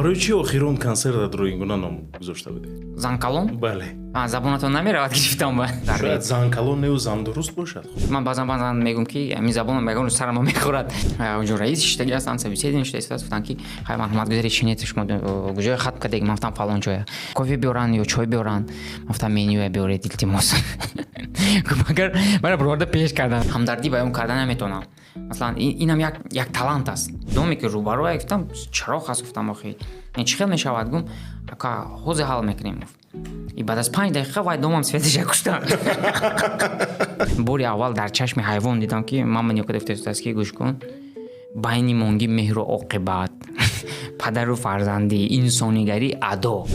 Барои чӣ охирон консертатро ин гуна ном гузошта будед? Занкалон? Бале. Забонатон намеравад, гирифтам ба. Шояд занкалон неу зандуруст бошад. Ман баъзан баъзан мегӯм, ки ҳамин забонам ягон рӯз сарама мехӯрад. Онҷо раис шиштагӣ ҳастанд, собеседование шуда истодааст. Гуфтанд, ки хай, марҳамат, гузаред, шинед, шумо куҷоя хатм кардед? Ман гуфтам, фалон ҷоя. Кофе биёранд ё чой биёранд? Ман гуфтам, менюя биёред, илтимос. Магар мара бироварда пеш карданд. Ҳамдардӣ баён карда наметавонам. Масалан, инам як талант аст. Доме ки рӯбаро, гуфтам, чароғ ҳаст, гуфтам, охи ин чӣ хел мешавад? Гум, ака, ҳозир ҳал мекунем, гуфт. И баъд аз 5 дақиқа вай домам светаша куштанд. Бори аввал дар чашми ҳайвон дидам, ки ман нигоҳ гуфтааст, ки гӯш кун, байни монги меҳру оқибат, падару фарзандӣ, инсонигарӣ адо.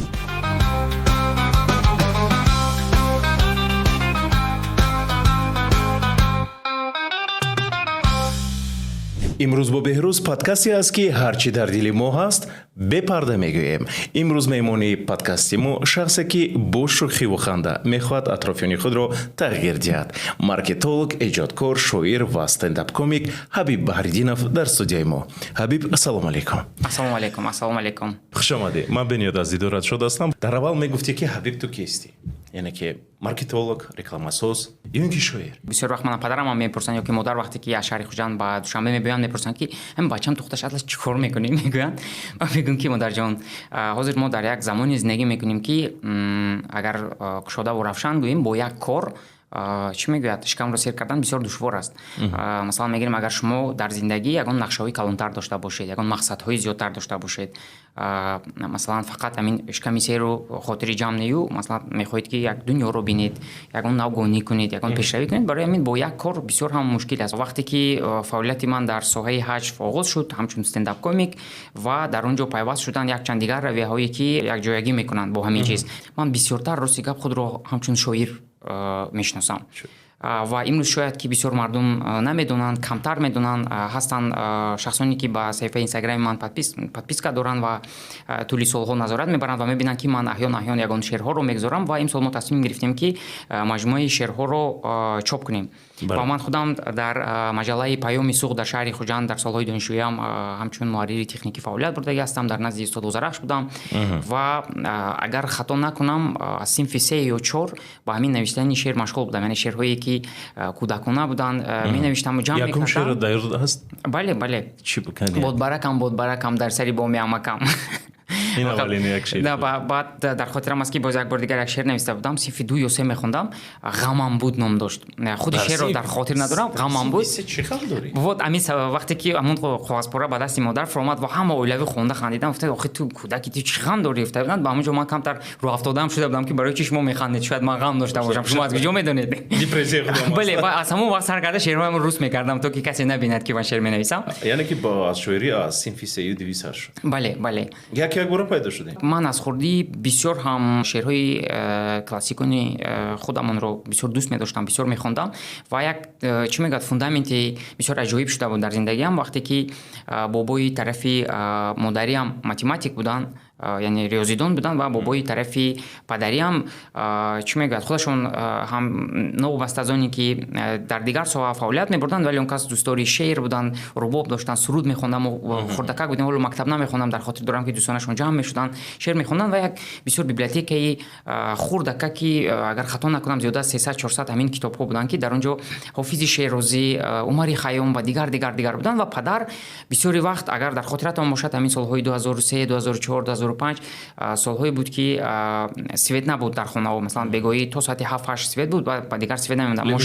Имрӯз бо Беҳрӯз подкасте аст, ки ҳар чӣ дар дили мо ҳаст, бепарда мегӯем. Имрӯз меҳмони подкасти мо шахсе, ки бо шӯхиву ханда мехоҳад атрофиёни худро тағйир диҳад, маркетолог, эҷодкор, шоир ва стендап-комик Ҳабиб Баҳриддинов дар студияи мо. Ҳабиб, ассалому алайкум. Ассалому алайкум, ассалому алайкум. Хуш омадӣ. Ман бениҳоят аз дидорат шод ҳастам. Дар аввал мегуфтӣ, ки Ҳабиб, ту кистӣ? Яъне ки маркетолог, рекламасоз ё ин ки шоир? Бисёр вақт мана падарамам мепурсанд ё ки модар, вақте ки аз шаҳри Хуҷанд ба Душанбе мебиёянд, мепурсанд, ки ҳамин бачам тухташ атлас чӣ кор мекунӣ, мегӯянд. Ман мегӯям, ки модарҷон, ҳозир мо дар як замоне зиндагӣ мекунем, ки агар кушодаву равшан гӯем, бо як кор, чӣ мегӯяд, шикамро сер кардан бисёр душвор аст. Масалан мегирем, агар шумо дар зиндагӣ ягон нақшаҳои калонтар дошта бошед, ягон мақсадҳои зиёдтар дошта бошед, масалан, фақат ҳамин шиками серу хотири ҷамъ нею, масалан, мехоҳед, ки як дунёро бинед, ягон навгонӣ кунед, ягон пешравӣ кунед, барои ҳамин бо як кор бисёр ҳам мушкил аст. Вақте ки фаъолияти ман дар соҳаи ҳаҷв оғоз шуд ҳамчун стендап-комик ва дар он ҷо пайваст шуданд якчанд дигар равияҳое, ки якҷоягӣ мекунанд бо ҳамин чиз, ман бисёртар, рости гап, худро ҳамчун шоир мешиносам. Ва имрӯз шояд ки бисёр мардум намедонанд, камтар медонанд. Ҳастанд шахсоне, ки ба саҳифаи инстаграми ман подписка доранд ва тӯли солҳо назорат мебаранд ва мебинанд, ки ман аҳён аҳён ягон шеърҳоро мегузорам. Ва имсол мо тасмим гирифтем, ки маҷмӯаи шеърҳоро чоп кунем. Ва ман худам дар маҷаллаи «Паёми Суғд» дар шаҳри Хуҷанд дар солҳои донишҷӯиам ҳамчун муҳаррири техникӣ фаъолият бурдагӣ ҳастам, дар назди устод Озарахш будам. Ва агар хато накунам, аз синфи се ё чор ба ҳамин навиштани шеър машғул будам, яъне шеърҳое, ки кӯдакона буданд, менавиштаму ҷамъ Якум шеър дар ёд ҳаст? Бале. Чӣ буд? Бодбаракам, бодбаракам, дар сари боми амакам. Ин аввалин як шеър. Баъд дар хотирам аст, ки боз як бор дигар як шеър нависта будам, синфи ду ё се мехондам, «Ғамам буд» ном дошт. Худи шеърро дар хотир надорам, «Ғамам буд». Чӣ ғам дорӣ? Вот ҳамин вақте ки ҳамон коғазпора ба дасти модар фуромад ва ҳама оилавӣ хонда хандидам, гуфта, охи ту кӯдаки, ту чӣ ғам дорӣ, гуфта буданд. Ба ҳамон ҷо ман камтар рӯҳафтодаам шуда будам, ки барои чӣ шумо механдед, шояд ман ғам дошта бошам, шумо аз куҷо медонед? Депрессия худам. Бале, ва аз ҳамон вақт сар карда шеърҳоямро рус мекардам, то ки касе набинад, ки ман шеър менависам. Яъне ки аз шоирӣ аз синфи сею дуи сар шуд? Бале. Як як бора пайдо шудем? Ман аз хурдӣ бисёр ҳам шеърҳои классикони худамонро бисёр дӯст медоштам, бисёр мехондам. Ва як, чӣ мегӯяд, фундаменти бисёр аҷоиб шуда буд дар зиндагиам, вақте ки бобои тарафи модариам математик буданд, яъне риёзидон буданд, ва бобои тарафи падариам, чӣ мегӯяд, худашон ҳам новобаста аз оне ки дар дигар соҳа фаъолият мебурданд, вале он кас дӯстдори шеър буданд, рубоб доштанд, суруд мехонданд. Мо хурдакак будем, ҳоло мактаб намехондам, дар хотир дорам, ки дӯстонашон ҷамъ мешуданд, шеър мехонданд. Ва як бисёр библиотекаи хурдака, ки агар хато накунам, зиёда аз 300-400 ҳамин китобҳо буданд, ки дар он ҷо Ҳофизи Шерозӣ, Умари Хайём ва дигар, дигар, дигар буданд. Ва падар бисёри вақт, агар дар хотиратон бошад, ҳамин солҳои 2003, 2004, 2005 солҳое буд, ки свет набуд дар хонаҳо. Масалан, бегоҳӣ то соати 7-8 свет буд ва дигар свет намемонд.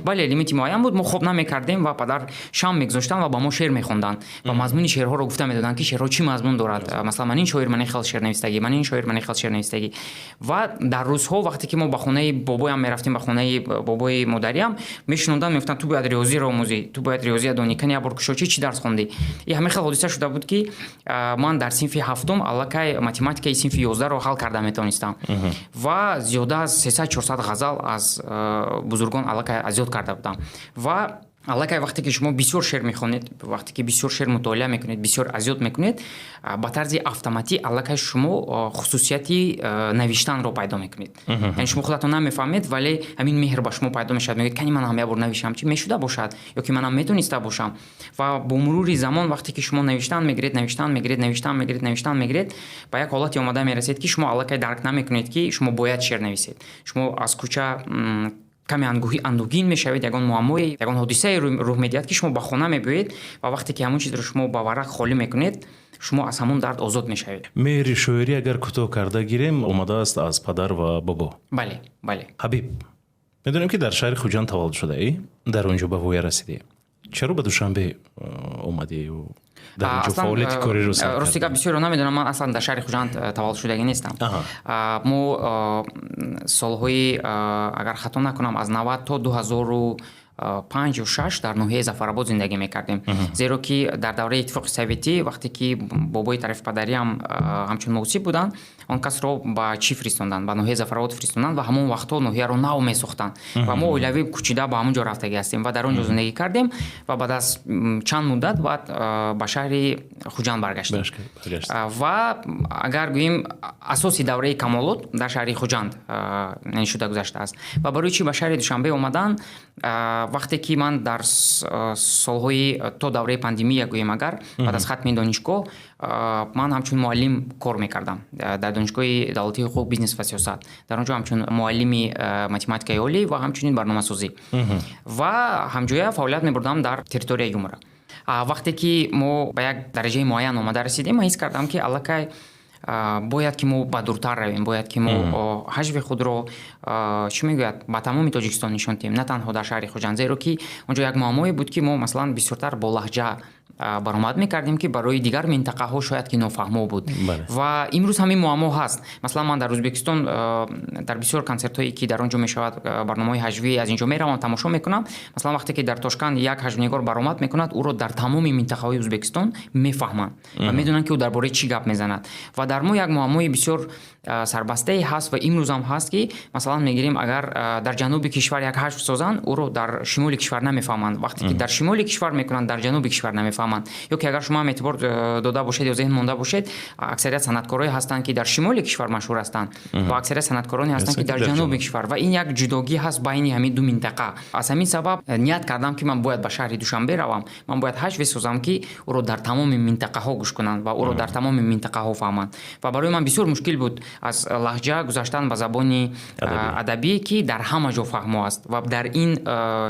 Бале, лимити муайян буд. Мо хоб намекардем ва падар шам мегузоштанд ва ба мо шеър мехонданд ва мазмуни шеърҳоро гуфта медоданд, ки шеърҳо чӣ мазмун дорад. Масалан, ман ин шоир ман ин хел шеър навистагӣ, ман ин шоир ман ин хел шеър навистагӣ. Ва дар рӯзҳо, вақте ки мо ба хонаи бобоям мерафтем, ба хонаи бобои модариам, мешунонданд, мегуфтанд, ту бояд риёзиро омӯзӣ, ту бояд риёзия донӣ, кани як бор кушочӣ, чӣ дарс хондӣ? И ҳамин хел ҳодиса шуда буд, ки ман дар синфи ҳафтум аллакай математикаи синфи 11-ро ҳал карда метавонистам ва зиёда аз 300-400 ғазал аз бузургон аллакай аз ёд карда будам. Ва Аллакай вақте ки шумо бисёр шеър мехонед, вақте ки бисёр шеър мутолиа мекунед, бисёр азёд мекунед, ба тарзи автоматӣ аллакай шумо хусусияти навиштанро пайдо мекунед. Яъне шумо худатон намефаҳмед, вале ҳамин меҳр ба шумо пайдо мешавад. Мегӯед, кани манам як бор навишам, чӣ мешуда бошад, ё ки манам метониста бошам. Ва бо мурури замон, вақте ки шумо навиштан мегиред, навиштан мегиред, навиштан мегиред, навиштан мегиред, ба як ҳолате омода мерасед, ки шумо аллакай дарк намекунед, ки шумо бояд шеър нависед. Шумо аз кӯча каме андӯҳгин мешавед, ягон муаммое, ягон ҳодисае рӯҳ медиҳад, ки шумо ба хона мебиёед, ва вақте ки ҳамон чизро шумо ба варақ холӣ мекунед, шумо аз ҳамон дард озод мешавед. Меҳри шоирӣ, агар кӯтоҳ карда гирем, омадааст аз падар ва бобо. Бале. Ҳабиб, медонем, ки дар шаҳри Хуҷанд таваллуд шудаӣ, дар он ҷо ба воя расидӣ. Чаро ба Душанбе омадӣ? Дар инҷо фаъолияти кориро сар? Рости гап, бисёро намедонам, ман аслан дар шаҳри Хуҷанд таваллуд шудагӣ нестам. Мо солҳои, агар хато накунам, аз 90 то 2005 ё шаш дар ноҳияи Зафарабод зиндагӣ мекардем, зеро ки дар давраи Иттифоқи Советӣ, вақте ки бобои тарафи падариам ҳамчун мувосиб буданд, он касро ба чӣ фиристонданд, ба ноҳияи Зафарабод фиристонданд. Ва ҳамон вақтҳо ноҳияро нав месохтанд ва мо оилавӣ кӯчида ба ҳамон ҷо рафтагӣ ҳастем ва дар он ҷо зиндагӣ кардем. Ва баъд аз чанд муддат баъд ба шаҳри Хуҷанд баргаштем. Ва агар гӯем, асоси давраи камолот дар шаҳри Хуҷанд шуда гузаштааст. Ва барои чӣ ба шаҳри Душанбе омадан? Вақте ки ман дар солҳои то давраи пандемия, гӯем агар, баъд аз хатми донишгоҳ ман ҳамчун муаллим кор мекардам дар Донишгоҳи давлатии ҳуқуқ, бизнес ва сиёсат. Дар он ҷо ҳамчун муаллими математикаи олӣ ва ҳамчунин барномасозӣ ва ҳамҷоя фаъолият мебурдам дар «Территория юмора». Вақте ки мо ба як дараҷаи муайян омада расидем, ман ҳис кардам, ки аллакай бояд ки мо ба дуртар равем, бояд ки мо ҳаҷви худро, чӣ мегӯяд, ба тамоми Тоҷикистон нишон диҳем, на танҳо дар шаҳри Хуҷанд, зеро ки он ҷо як муаммое буд, ки мо, масалан, бисёртар бо лаҳҷа баромад мекардем, ки барои дигар минтақаҳо шояд ки нофаҳмо буд. Ва имрӯз ҳамин муаммо ҳаст. Масалан, ман дар Ӯзбекистон дар бисёр консертҳое, ки дар он ҷо мешавад, барномаҳои ҳаҷвӣ, аз ин ҷо меравам, тамошо мекунам. Масалан, вақте ки дар Тошканд як ҳаҷвнигор баромад мекунад, ӯро дар тамоми минтақаҳои Ӯзбекистон мефаҳманд ва медонанд, ки ӯ дар бораи чӣ гап мезанад. Ва дар мо як муаммои бисёр сарбастае ҳаст ва имрӯзам ҳаст, ки масалан мегирем, агар дар ҷануби кишвар як ҳаҷв созанд, ӯро дар шимоли кишвар намефаҳманд. Вақте ки дар шимоли кишвар мекунанд, дар ҷануби кишвар намефаҳманд. Ё ки агар шумо ҳам эътибор дода бошед ё зеҳн монда бошед, аксарият санъаткорое ҳастанд, ки дар шимоли кишвар машҳур ҳастанд, ва аксарият санъаткороне ҳастанд, ки дар ҷануби кишвар. Ва ин як ҷудогӣ ҳаст байни ҳамин ду минтақа. Аз ҳамин сабаб ният кардам, ки ман бояд ба шаҳри Душанбе равам, ман бояд ҳаҷве созам, ки ӯро дар тамоми минтақаҳо гӯш кунанд ва ӯро дар тамоми минтақаҳо фаҳманд. Ва барои ман бисёр мушкил буд аз лаҳҷа гузаштан ба забони адабӣ, ки дар ҳама ҷо фаҳмо аст. Ва дар ин,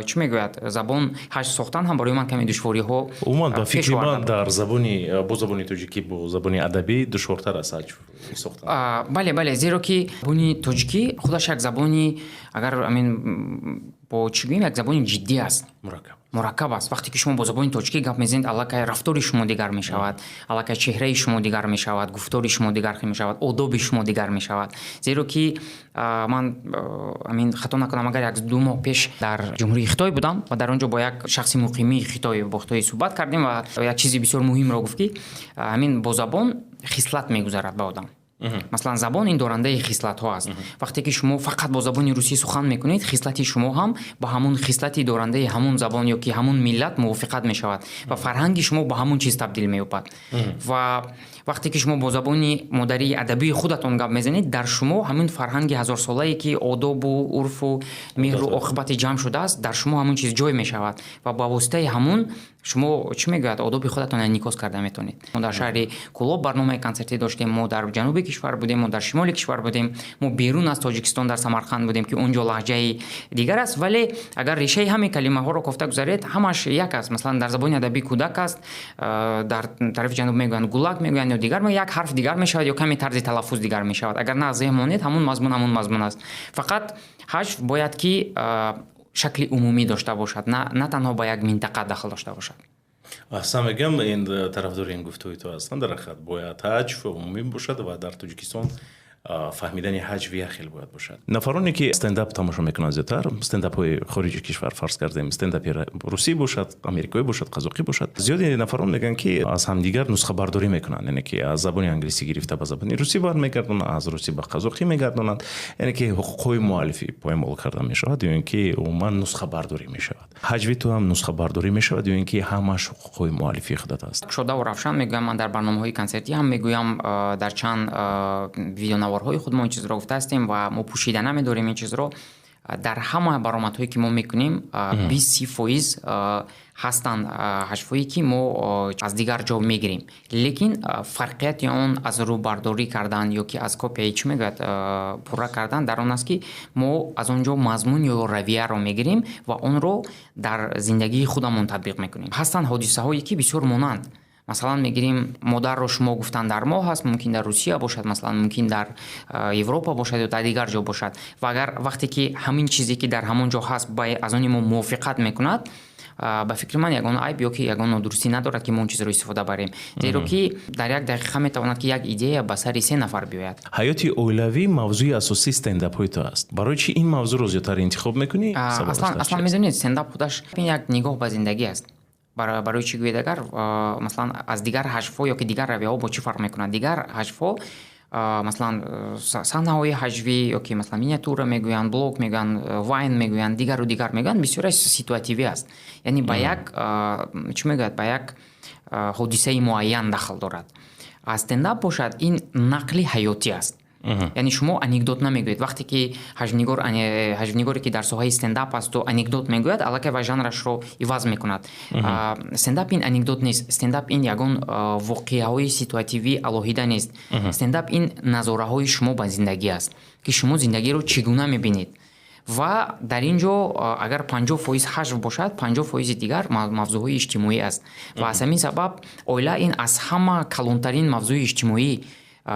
чӣ мегӯяд, забон ҳаҷв сохтан ҳам барои ман каме душвориҳо Умуман, ба фикри ман, дар забони бо забони тоҷикӣ, бо забони адабӣ душвортар аст ҳаҷв сохтан. Бале, зеро ки забони тоҷикӣ худаш як забони, агар амин бо чӣ гӯем, як забони ҷиддӣ аст. Мураккаб. Мураккаб аст. Вақте ки шумо бо забони тоҷикӣ гап мезанед, аллакай рафтори шумо дигар мешавад, аллакай чеҳраи шумо дигар мешавад, гуфтори шумо дигар мешавад, одоби шумо дигар мешавад. Зеро ки ман, амин хато накунам, агар, як ду моҳ пеш дар Ҷумҳурии Хитой будам ва дар он ҷо бо як шахси муқимии Хитой, бо хитоӣ суҳбат кардем ва як чизи бисёр муҳимро гуфт, ки ҳамин бо забон хислат мегузарад ба одам. Масалан, забон ин дорандаи хислатҳо аст. Вақте ки шумо фақат бо забони русӣ сухан мекунед, хислати шумо ҳам ба ҳамун хислати дорандаи ҳамун забон ё ки ҳамун миллат мувофиқат мешавад ва фарҳанги шумо ба ҳамун чиз табдил меёбад. Ва вақте ки шумо бо забони модарии адабии худатон гап мезанед, дар шумо ҳамин фарҳанги ҳазорсолае, ки одобу урфу меҳру оқибати ҷамъ шудааст, дар шумо ҳамун чиз ҷой мешавад ва ба воситаи ҳамун шумо, чӣ мегӯяд, одоби худатон инъикос карда метавонед. Мо дар шаҳри Кӯлоб барномаи консертӣ доштем, мо дар ҷануби кишвар будем, мо дар шимоли кишвар будем, мо берун аз Тоҷикистон дар Самарқанд будем, ки он ҷо лаҳҷаи дигар аст, вале агар решаи ҳамин калимаҳоро кофта гузаред, ҳамаш як аст. Масалан, дар забони адабӣ кӯдак аст, дар тарафи ҷануб мегӯянд гулак мегӯянд ё дигар, як ҳарф дигар мешавад ё каме тарзи талаффуз дигар мешавад. Агар на зеҳн монед, ҳамун мазмун ҳамун мазмун аст. Фақат ҳаҷв бояд ки шакли умумӣ дошта бошад, на танҳо ба як минтақа дахл дошта бошад. Аҳсан мегӯям, ин тарафдори ин гуфтуҳои ту ҳастанд. Дар ҳақиқат, бояд ҳаҷв умумӣ бошад ва дар Тоҷикистон Фаҳмидани ҳаҷв як хел бояд бошад. Нафароне, ки стендап тамошо мекунанд, зиёдтар стендапҳои хориҷи кишвар, фарз кардем, стендапи русӣ бошад, америкоӣ бошад, қазоқӣ бошад, зиёди нафарон мегӯянд, ки аз ҳамдигар нусхабардорӣ мекунанд, яъне ки аз забони англисӣ гирифта ба забони русӣ бармегардонанд, аз русӣ ба қазоқӣ мегардонанд, яъне ки ҳуқуқҳои муаллифӣ поймол карда мешавад ё ин ки умуман нусхабардорӣ мешавад. Ҳаҷви ту ҳам нусхабардорӣ мешавад ё ин ки ҳамаш ҳуқуқҳои муаллифии худат аст? Кушодаву равшан мегӯям, ман дар барномаҳои консертӣ ҳам мегӯям, дар чанд видеонаворҳои худ мо ин чизро гуфта ҳастем ва мо пӯшида намедорем ин чизро. Дар ҳама баромадҳое, ки мо мекунем, 20-30% ҳастанд ҳаҷвҳое, ки мо аз дигар ҷо мегирем, лекин фарқияти он аз рӯбардорӣ кардан ё ки аз копияи, чӣ мегӯяд, пурра кардан дар он аст, ки мо аз он ҷо мазмун ё равияро мегирем ва онро дар зиндагии худамон татбиқ мекунем. Ҳастанд ҳодисаҳое, ки бисёр монанд. Масалан, мегирем, модарро шумо гуфтан дар мо ҳаст, мумкин дар Русия бошад, масалан, мумкин дар Европа бошад ё дар дигар ҷо бошад. Ва агар вақте ки ҳамин чизе, ки дар ҳамон ҷо ҳаст, аз они мо мувофиқат мекунад, ба фикри ман, ягон айб ё ки ягон нодурустӣ надорад, ки мо он чизро истифода барем, зеро ки дар як дақиқа метавонад, ки як идея ба сари се нафар биёяд. Ҳаёти оилавӣ мавзӯи асосии стендапҳои ту аст. Барои чӣ ин мавзӯъро зиёдтар интихоб мекунӣ? Аслан, медонед, стендап худаш як нигоҳ ба зиндагӣ аст. Барои чӣ гӯед? Агар, масалан, аз дигар ҳаҷвҳо ё ки дигар равияҳо бо чӣ фарқ мекунад? Дигар ҳаҷвҳо, масалан, саҳнаҳои ҳаҷвӣ ё ки, масалан, миниатюра мегӯянд, блог мегӯянд, вайн мегӯянд, дигару дигар мегӯянд, бисёраш ситуативӣ аст, яъне ба як, чӣ мегӯяд, ба як ҳодисаи муайян дахл дорад. А стендап бошад, ин нақли ҳаётӣ аст, яъне шумо анекдот намегӯед. Вақте ки ҳаҷвнигоре, ки дар соҳаи стендап асту анекдот мегӯяд, аллакай вай жанрашро иваз мекунад. Стендап ин анекдот нест, стендап ин ягон воқеаҳои ситуативӣ алоҳида нест. Стендап ин назораҳои шумо ба зиндагӣ аст, ки шумо зиндагиро чӣ гуна мебинед. Ва дар ин ҷо агар 50% ҳаҷв бошад, 50%-и дигар мавзӯъҳои иҷтимоӣ аст. Ва аз ҳамин сабаб оила ин аз ҳама калонтарин мавзӯи иҷтимоӣ,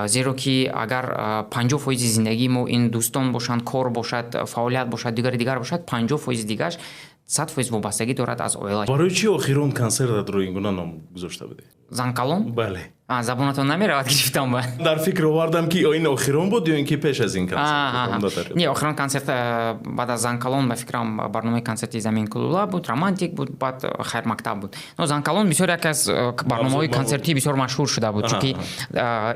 зеро ки агар 50%-и зиндагии мо ин дӯстон бошанд, кор бошад, фаъолият бошад, дигари дигар бошад, 50%-и дигараш 100% вобастагӣ дорад аз оила. Барои чӣ охирон консертатро ин гуна ном гузошта будӣ? Занкалон? Бале. Забонатон намеравад, гирифтам ба. Дар фикр овардам, ки ин охирон буд ё ин ки пеш аз ин консерт. Не, охирон консерт баъд аз Занкалон, ба фикрам, барномаи консерти Заминкулула буд, Романтик буд, баъд Хайрмактаб буд. Но Занкалон бисёр яке аз барномаҳои консертӣ бисёр машҳур шуда буд, чунки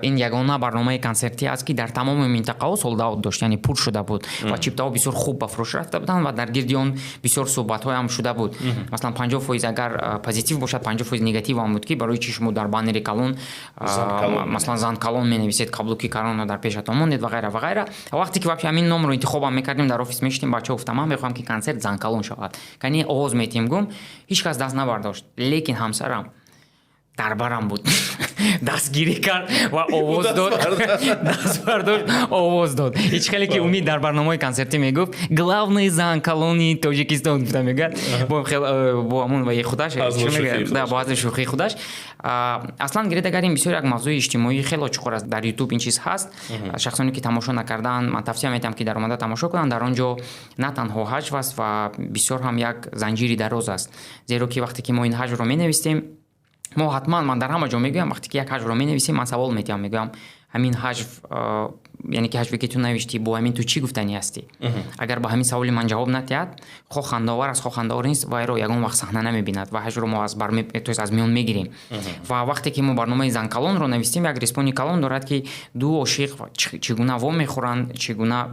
ин ягона барномаи консертӣ аст, ки дар тамоми минтақаҳо sold out дошт, яъне пур шуда буд ва чиптаҳо бисёр хуб ба фурӯш рафта буданд ва дар гирди он бисёр суҳбатҳоям шуда буд. Масалан, 50% агар позитив бошад, 50% негатив ҳам буд, ки барои чӣ шумо дар баннери калон, масалан, Занкалон менависед, каблуки калонро дар пешатон мондед ва ғайра ва ғайра. Вақте ки вообще ҳамин номро интихобам мекардем, дар офис мешитем, бачаҳо, гуфтам: «Ман мехоҳам, ки консерт Занкалон шавад, кани оғоз метиҳем», гум, ҳеҷ кас даст набардошт, лекин ҳамсарам дар барам буд, дастгирӣ кард ва овоз дод, даст бардошт, овоз дод. Ҳеҷ хеле ки Умид дар барномаҳои консертӣ мегуфт: «Главный занкалони Тоҷикистон», гуфта мегӯяд, бо ҳамон ваи худаш, бо азли шӯхии худаш. Аслан гиред, агар ин бисёр як мавзӯи иҷтимоӣ хело чуқур аст. Дар Ютуб ин чиз ҳаст. Шахсоне, ки тамошо накардаанд, ман тавсия метиҳам, ки дар омада тамошо кунанд. Дар он ҷо на танҳо ҳаҷв аст ва бисёр ҳам як занҷири дароз аст, зеро ки вақте ки мо ин ҳаҷвро менавистем, мо ҳатман, ман дар ҳама ҷо мегӯям, вақте ки як ҳаҷвро менависем, ман савол метиҳам, мегӯям: «Ҳамин ҳаҷв, яъне ки ҳаҷве, ки ту навиштӣ, бо ҳамин ту чӣ гуфтанӣ ҳастӣ?» Агар ба ҳамин саволи ман ҷавоб надиҳад, хоҳ хандаовар аст, хоҳ хандаовар нест, вайро ягон вақт саҳна намебинад ва ҳаҷвро мо то есть аз миён мегирем. Ва вақте ки мо барномаи Занкалонро навистем, як респони калон дорад, ки ду ошиқ чӣ гуна вомехӯранд, чӣ гуна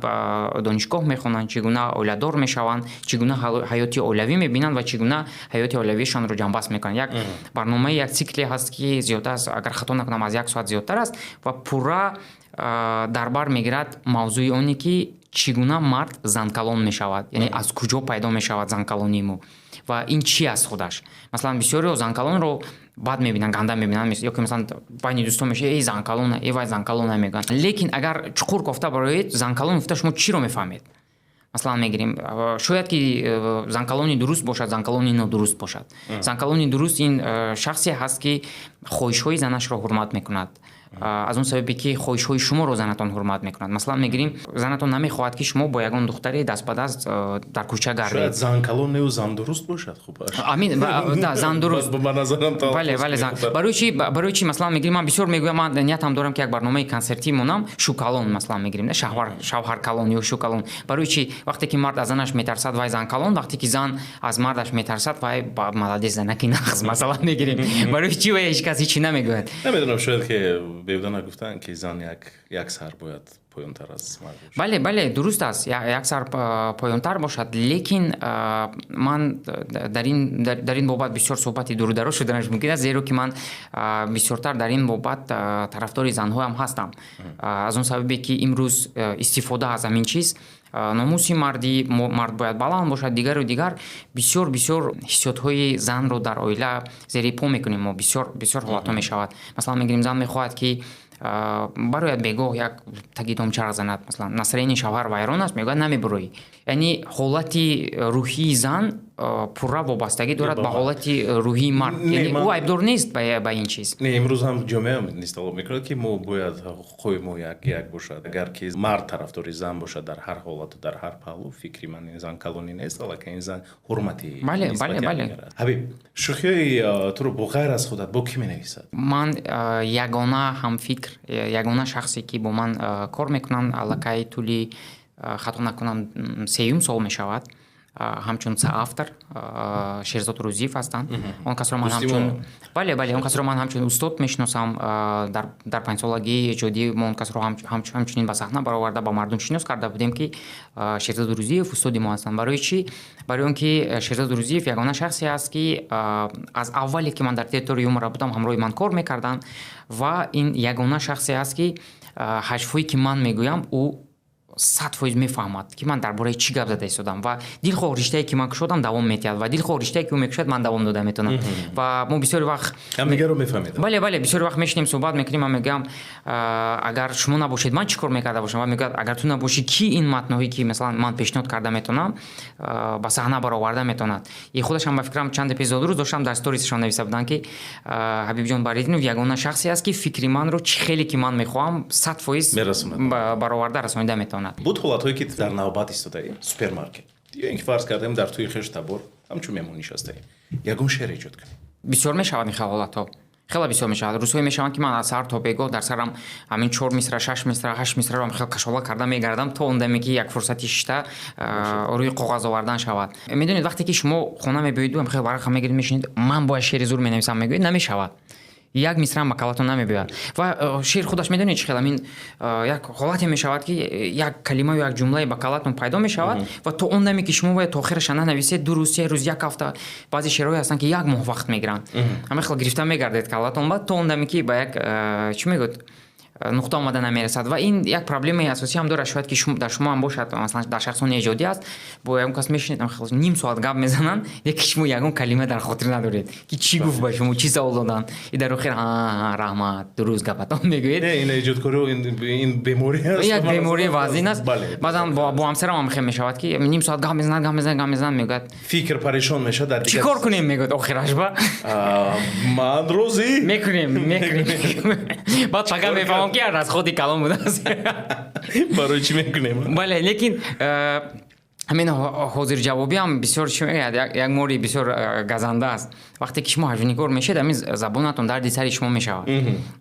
донишгоҳ мехонанд, чӣ гуна оиладор мешаванд, чӣ гуна ҳаёти оилавӣ мебинанд ва чӣ гуна ҳаёти оилавишонро ҷамъбаст мекунанд. Як барномаи, як цикле ҳаст, ки зиёда аз, агар хато накунам, аз як соат зиёдтар аст ва пурра дар бар мегирад мавзӯи оне, ки чӣ гуна мард занкалон мешавад, яъне аз куҷо пайдо мешавад занкалонии мо ва ин чӣ аст худаш. Масалан, бисёриҳо занкалонро бад мебинанд, ганда мебинанд ё ки, масалан, байни дӯстон мешавад: «Эй, занкалона, эй, вай занкалона», мегӯянд. Лекин агар чуқур кофта бароед, занкалон гуфта шумо чиро мефаҳмед? Масалан, мегирем, шояд ки занкалони дуруст бошад, занкалони нодуруст бошад. Занкалони дуруст ин шахсе ҳаст, ки хоҳишҳои занашро ҳурмат мекунад. Аз он сабабе, ки хоҳишҳои шуморо занатон ҳурмат мекунад. Масалан, мегирем, занатон намехоҳад, ки шумо бо ягон духтаре даст ба даст дар кӯча гардед. Шояд зан калон неу зан дуруст бошад хубаш. Амин, да, зан дуруст. Ба назарам. Бале, зан. Барои чӣ, масалан, мегирем, ман бисёр мегӯям, ман ниятам дорам, ки як барномаи консертӣ монам, шукалон, масалан, мегирем, да, шавҳар калон ё шукалон. Барои чӣ? Вақте ки мард аз занаш метарсад, вай зан калон, вақте ки зан аз мардаш метарсад, вай молодец, занаки нағз, масалан, мегирем. Барои чӣ вай ҳеҷ кас ҳечи намегӯяд? Намедонам, шояд ки беҳуда нагуфтанд, ки зан як сар бояд поёнтар аз мард бошад. Бале, дуруст аст, як сар поёнтар бошад, лекин ман дар ин бобат бисёр суҳбати дурудароз шуданаш мумкин аст, зеро ки ман бисёртар дар ин бобат тарафдори занҳоям ҳастам, аз он сабабе ки имрӯз истифода аз ҳамин чиз, номуси мардӣ, мард бояд баланд бошад, дигару дигар, бисёр бисёр ҳиссиётҳои занро дар оила зери по мекунем мо. Бисёр бисёр ҳолатҳо мешавад. Масалан, мегирем, зан мехоҳад, ки барояд, бегоҳ як таги дом чарх занад. Масалан, настроение шавҳар вайрон аст, мегӯяд: «Намебуроӣ». Яъне ҳолати рӯҳии зан пурра вобастагӣ дорад ба ҳолати рӯҳии мард, яъне ӯ айбдор нест ба ин чиз. Не, имрӯз ҳам ҷомеа низ талаб мекунад, ки мо бояд ҳуқуқҳои мо як бошад. Агар ки мард тарафдори зан бошад дар ҳар ҳолату дар ҳар паҳлӯ, фикри ман, ин зан калонӣ нест, аллакай ин зан ҳурмати. Бале. Ҳабиб, шӯхиҳои туро бо ғайр аз худат бо кӣ менависад? Ман ягона ҳамфикр, ягона шахсе, ки бо ман кор мекунанд, аллакай тӯли, хато накунам, сеюм сол мешавад, ҳамчун соавтор Шерзод Рӯзиев ҳастанд. Он касро ман ҳамчун, бале, он касро ман ҳамчун устод мешиносам. Дар панҷсолагии эҷодӣ мо он касро ҳамчунин ба саҳна бароварда, ба мардум шинос карда будем, ки Шерзод Рӯзиев устоди мо ҳастанд. Барои чӣ? Барои он ки Шерзод Рӯзиев ягона шахсе аст, ки аз аввале ки ман дар Театри юмора будам, ҳамроҳи ман кор мекарданд, ва ин ягона шахсе аст, ки ҳаҷвҳое ки ман мегӯям, ӯ 100% мефаҳмад, ки ман дар бораи чӣ гап зада истодам, ва дилхоҳ риштае, ки ман кушодам, давом метиҳад, ва дилхоҳ риштае, ки ӯ мекушад, ман давом дода метавонам. Ва мо бисёри вақт ҳамдигарро мефаҳмед. Бале, бисёри вақт мешинем, суҳбат мекунем. Ман мегӯям: «Агар шумо набошед, ман чӣ кор мекарда бошам?» Ва мегӯяд: «Агар ту набошӣ, ки ин матнҳое, ки масалан ман пешниҳод карда метавонам, ба саҳна бароварда метавонад?» И худашам, ба фикрам, чанд эпизод рӯз доштам, дар сторисшон нависта буданд, ки Ҳабибҷон Баридинов ягона шахсе аст, ки фикри манро чӣ хеле ки ман мехоҳам, 100% бароварда расонида метавонад. Буд ҳолатҳое, ки дар навбат истодаем супермаркет ё ин ки, фарз кардем, дар тӯи хеш табор ҳамчун меҳмон нишастаем, ягон шеър эҷод кунем? Бисёр мешавад ин хел ҳолатҳо, хеле бисёр мешавад. Рӯзҳое мешаванд, ки ман аз саҳар то бегоҳ дар сарам ҳамин чор мисра, шаш мисра, ҳашт мисраро хел кашола карда мегардам, то он даме ки як фурсати шишта рӯи коғаз овардан шавад. Медонед, вақте ки шумо хона мебиёиду хел варақа мегиред, мешинед, ман бояд шеъри зур менависам, мегӯед, намешавад, як мисраам ба каллатон намебиёяд. Ва шеър худаш, медонед, чӣ хел амин як ҳолате мешавад, ки як калимаю як ҷумлае ба каллатон пайдо мешавад, ва то он даме ки шумо бояд то охираша нанависед, 2 рӯз, 3 рӯз, як ҳафта, баъзе шеърҳое ҳастанд, ки як моҳ вақт мегиранд, ҳама хел гирифта мегардед каллатон ба то он даме ки ба як чӣ мегӯяд, нуқта омада намерасад. Ва ин як проблемаи асосӣ ҳам дорад, шояд ки дар шумо ҳам бошад. Масалан, дар шахсони эҷодӣ аст, бо ягон кас мешинед, ним соат гап мезананд, яке шумо ягон калима дар хотир надоред, ки чӣ гуфт ба шумо, чӣ савол доданд, и дар охир: «Раҳмат, дуруст гапатон», мегӯед. Ин эҷодкорӣ, ин беморӣ аст. Як бемории вазнин аст. Баъзан бо ҳамсарам ҳам хел мешавад, ки ним соат гап мезанад, гап мезанад, гап мезанад, мегӯяд: Фикр парешон мешавад дар «Чӣ кор кунем?» мегӯяд охираш ба. Ман розӣ. Мекунем, мекунем. Баъд фақат мефаҳмам, ки аз худи калом будааст. Барои чӣ мекунем? Бале, лекин ҳамин ҳозирҷавобиам бисёр, чӣ мегӯяд, як мори бисёр газанда аст. Вақте ки шумо ҳаҷвнигор мешавед, ҳамин забонатон дарди сари шумо мешавад.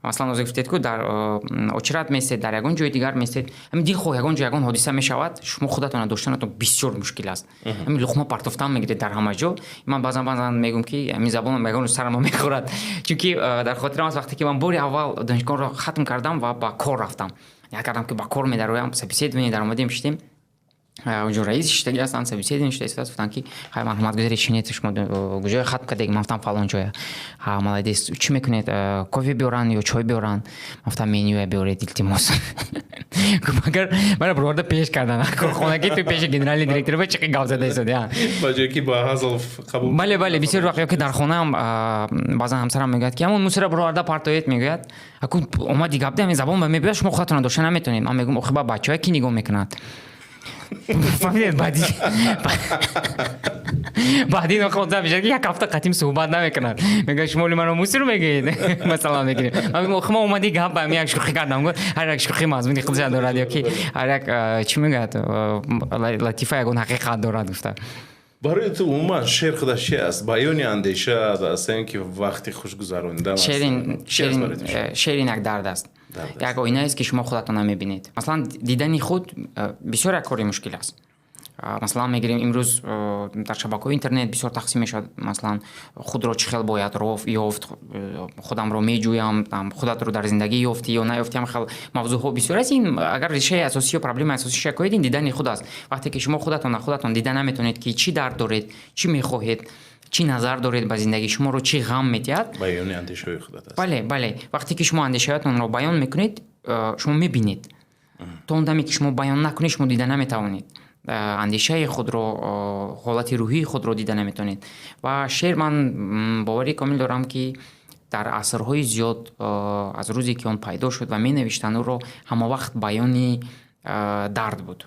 Масалан, ҳозир гуфтед, ку дар очередь местед, дар ягон ҷои дигар местед, ҳамин дилхоҳ ягон ҷо ягон ҳодиса мешавад, шумо худатонро доштанатон бисёр мушкил аст, ҳамин луқма партофтан мегиред дар ҳама ҷо. Ман баъзан баъзан мегӯм, ки ҳамин забонам ягон рӯз сарама мехӯрад, чунки дар хотирам аст, вақте ки ман бори аввал донишгоҳро хатм кардам ва ба кор рафтам, як кардам, ки ба кор медароям, собеседование даромадем, шидем, онҷо раис шиштагӣ ҳастанд, собеседование шуда истодааст. Гуфтанд, ки: «Хай, марҳамат, гузаред, шинед. Шумо куҷое хатм кардед?» Ман гуфтам: «Фалон ҷоя». «Ҳа, молодец. Чӣ мекунед, кофе биёранд ё чой биёранд?» Ман гуфтам: «Менюя биёред, илтимос». Магар мара бироварда пеш кардан корхонаки, ту пеши генеральный директор ба чӣ гап зада истоди? Ба ҷое ки ба ҳазл қабул. Бале, бисёр вақт. Ё ки дар хонаам баъзан ҳамсарам мегӯяд, ки ҳамон мусора бироварда партоед, мегӯяд. Аку омади гап ҳамин забон ба мебиёяд, шумо худатонро дошта наметавонед. Ман мегӯям: «Охи, ба бачаҳое ки нигоҳ мекунад?» Фаҳмидед? Баъди Баъд ин хотира мешавад, ки як ҳафта қатим суҳбат намекунад, мегӯяд: «Шумо маро мусор мегӯед». Масалан, мегирем, мо омади гап ба як шӯхӣ кардам. Ҳар як шӯхӣ мазмуни худша дорад ё ки ҳар як, чӣ мегӯяд, латифа ягон ҳақиқат дорад, гуфта. Барои ту умуман шеър худаш чи аст? Баёни андеша аст ё ки вақти хушгузаронидан? Шеър ин як дард аст, як оинае ки шумо худатон намебинед. Масалан, дидани худ бисёр як кори мушкил аст. Масалан, мегирем, имрӯз дар шабакаҳои интернет бисёр тақсим мешавад, масалан, худро чӣ хел бояд ёфт, худамро меҷӯям, худатро дар зиндагӣ ёфтӣ ё наёфтӣ, ҳам хел мавзӯъҳо бисёр аст. Ин агар решаи асосӣ ё проблемаи асосиша кӯед, ин дидани худ аст. Вақте ки шумо худатон худатон дида наметавонед, ки чӣ дард доред, чӣ мехоҳед, чӣ назар доред ба зиндагӣ, шуморо чӣ ғам медиҳад. Баёни андешаҳои худат аст. Бале, вақте ки шумо андешаҳоятонро баён мекунед, шумо мебинед. То он даме ки шумо баён накунед, шумо дида наметавонед андешаи худро, ҳолати рӯҳии худро дида наметавонед. Ва шеър, ман боварии комил дорам, ки дар асрҳои зиёд, аз рӯзе ки он пайдо шуд ва менавиштанд ӯро, ҳамавақт баёни дард буд,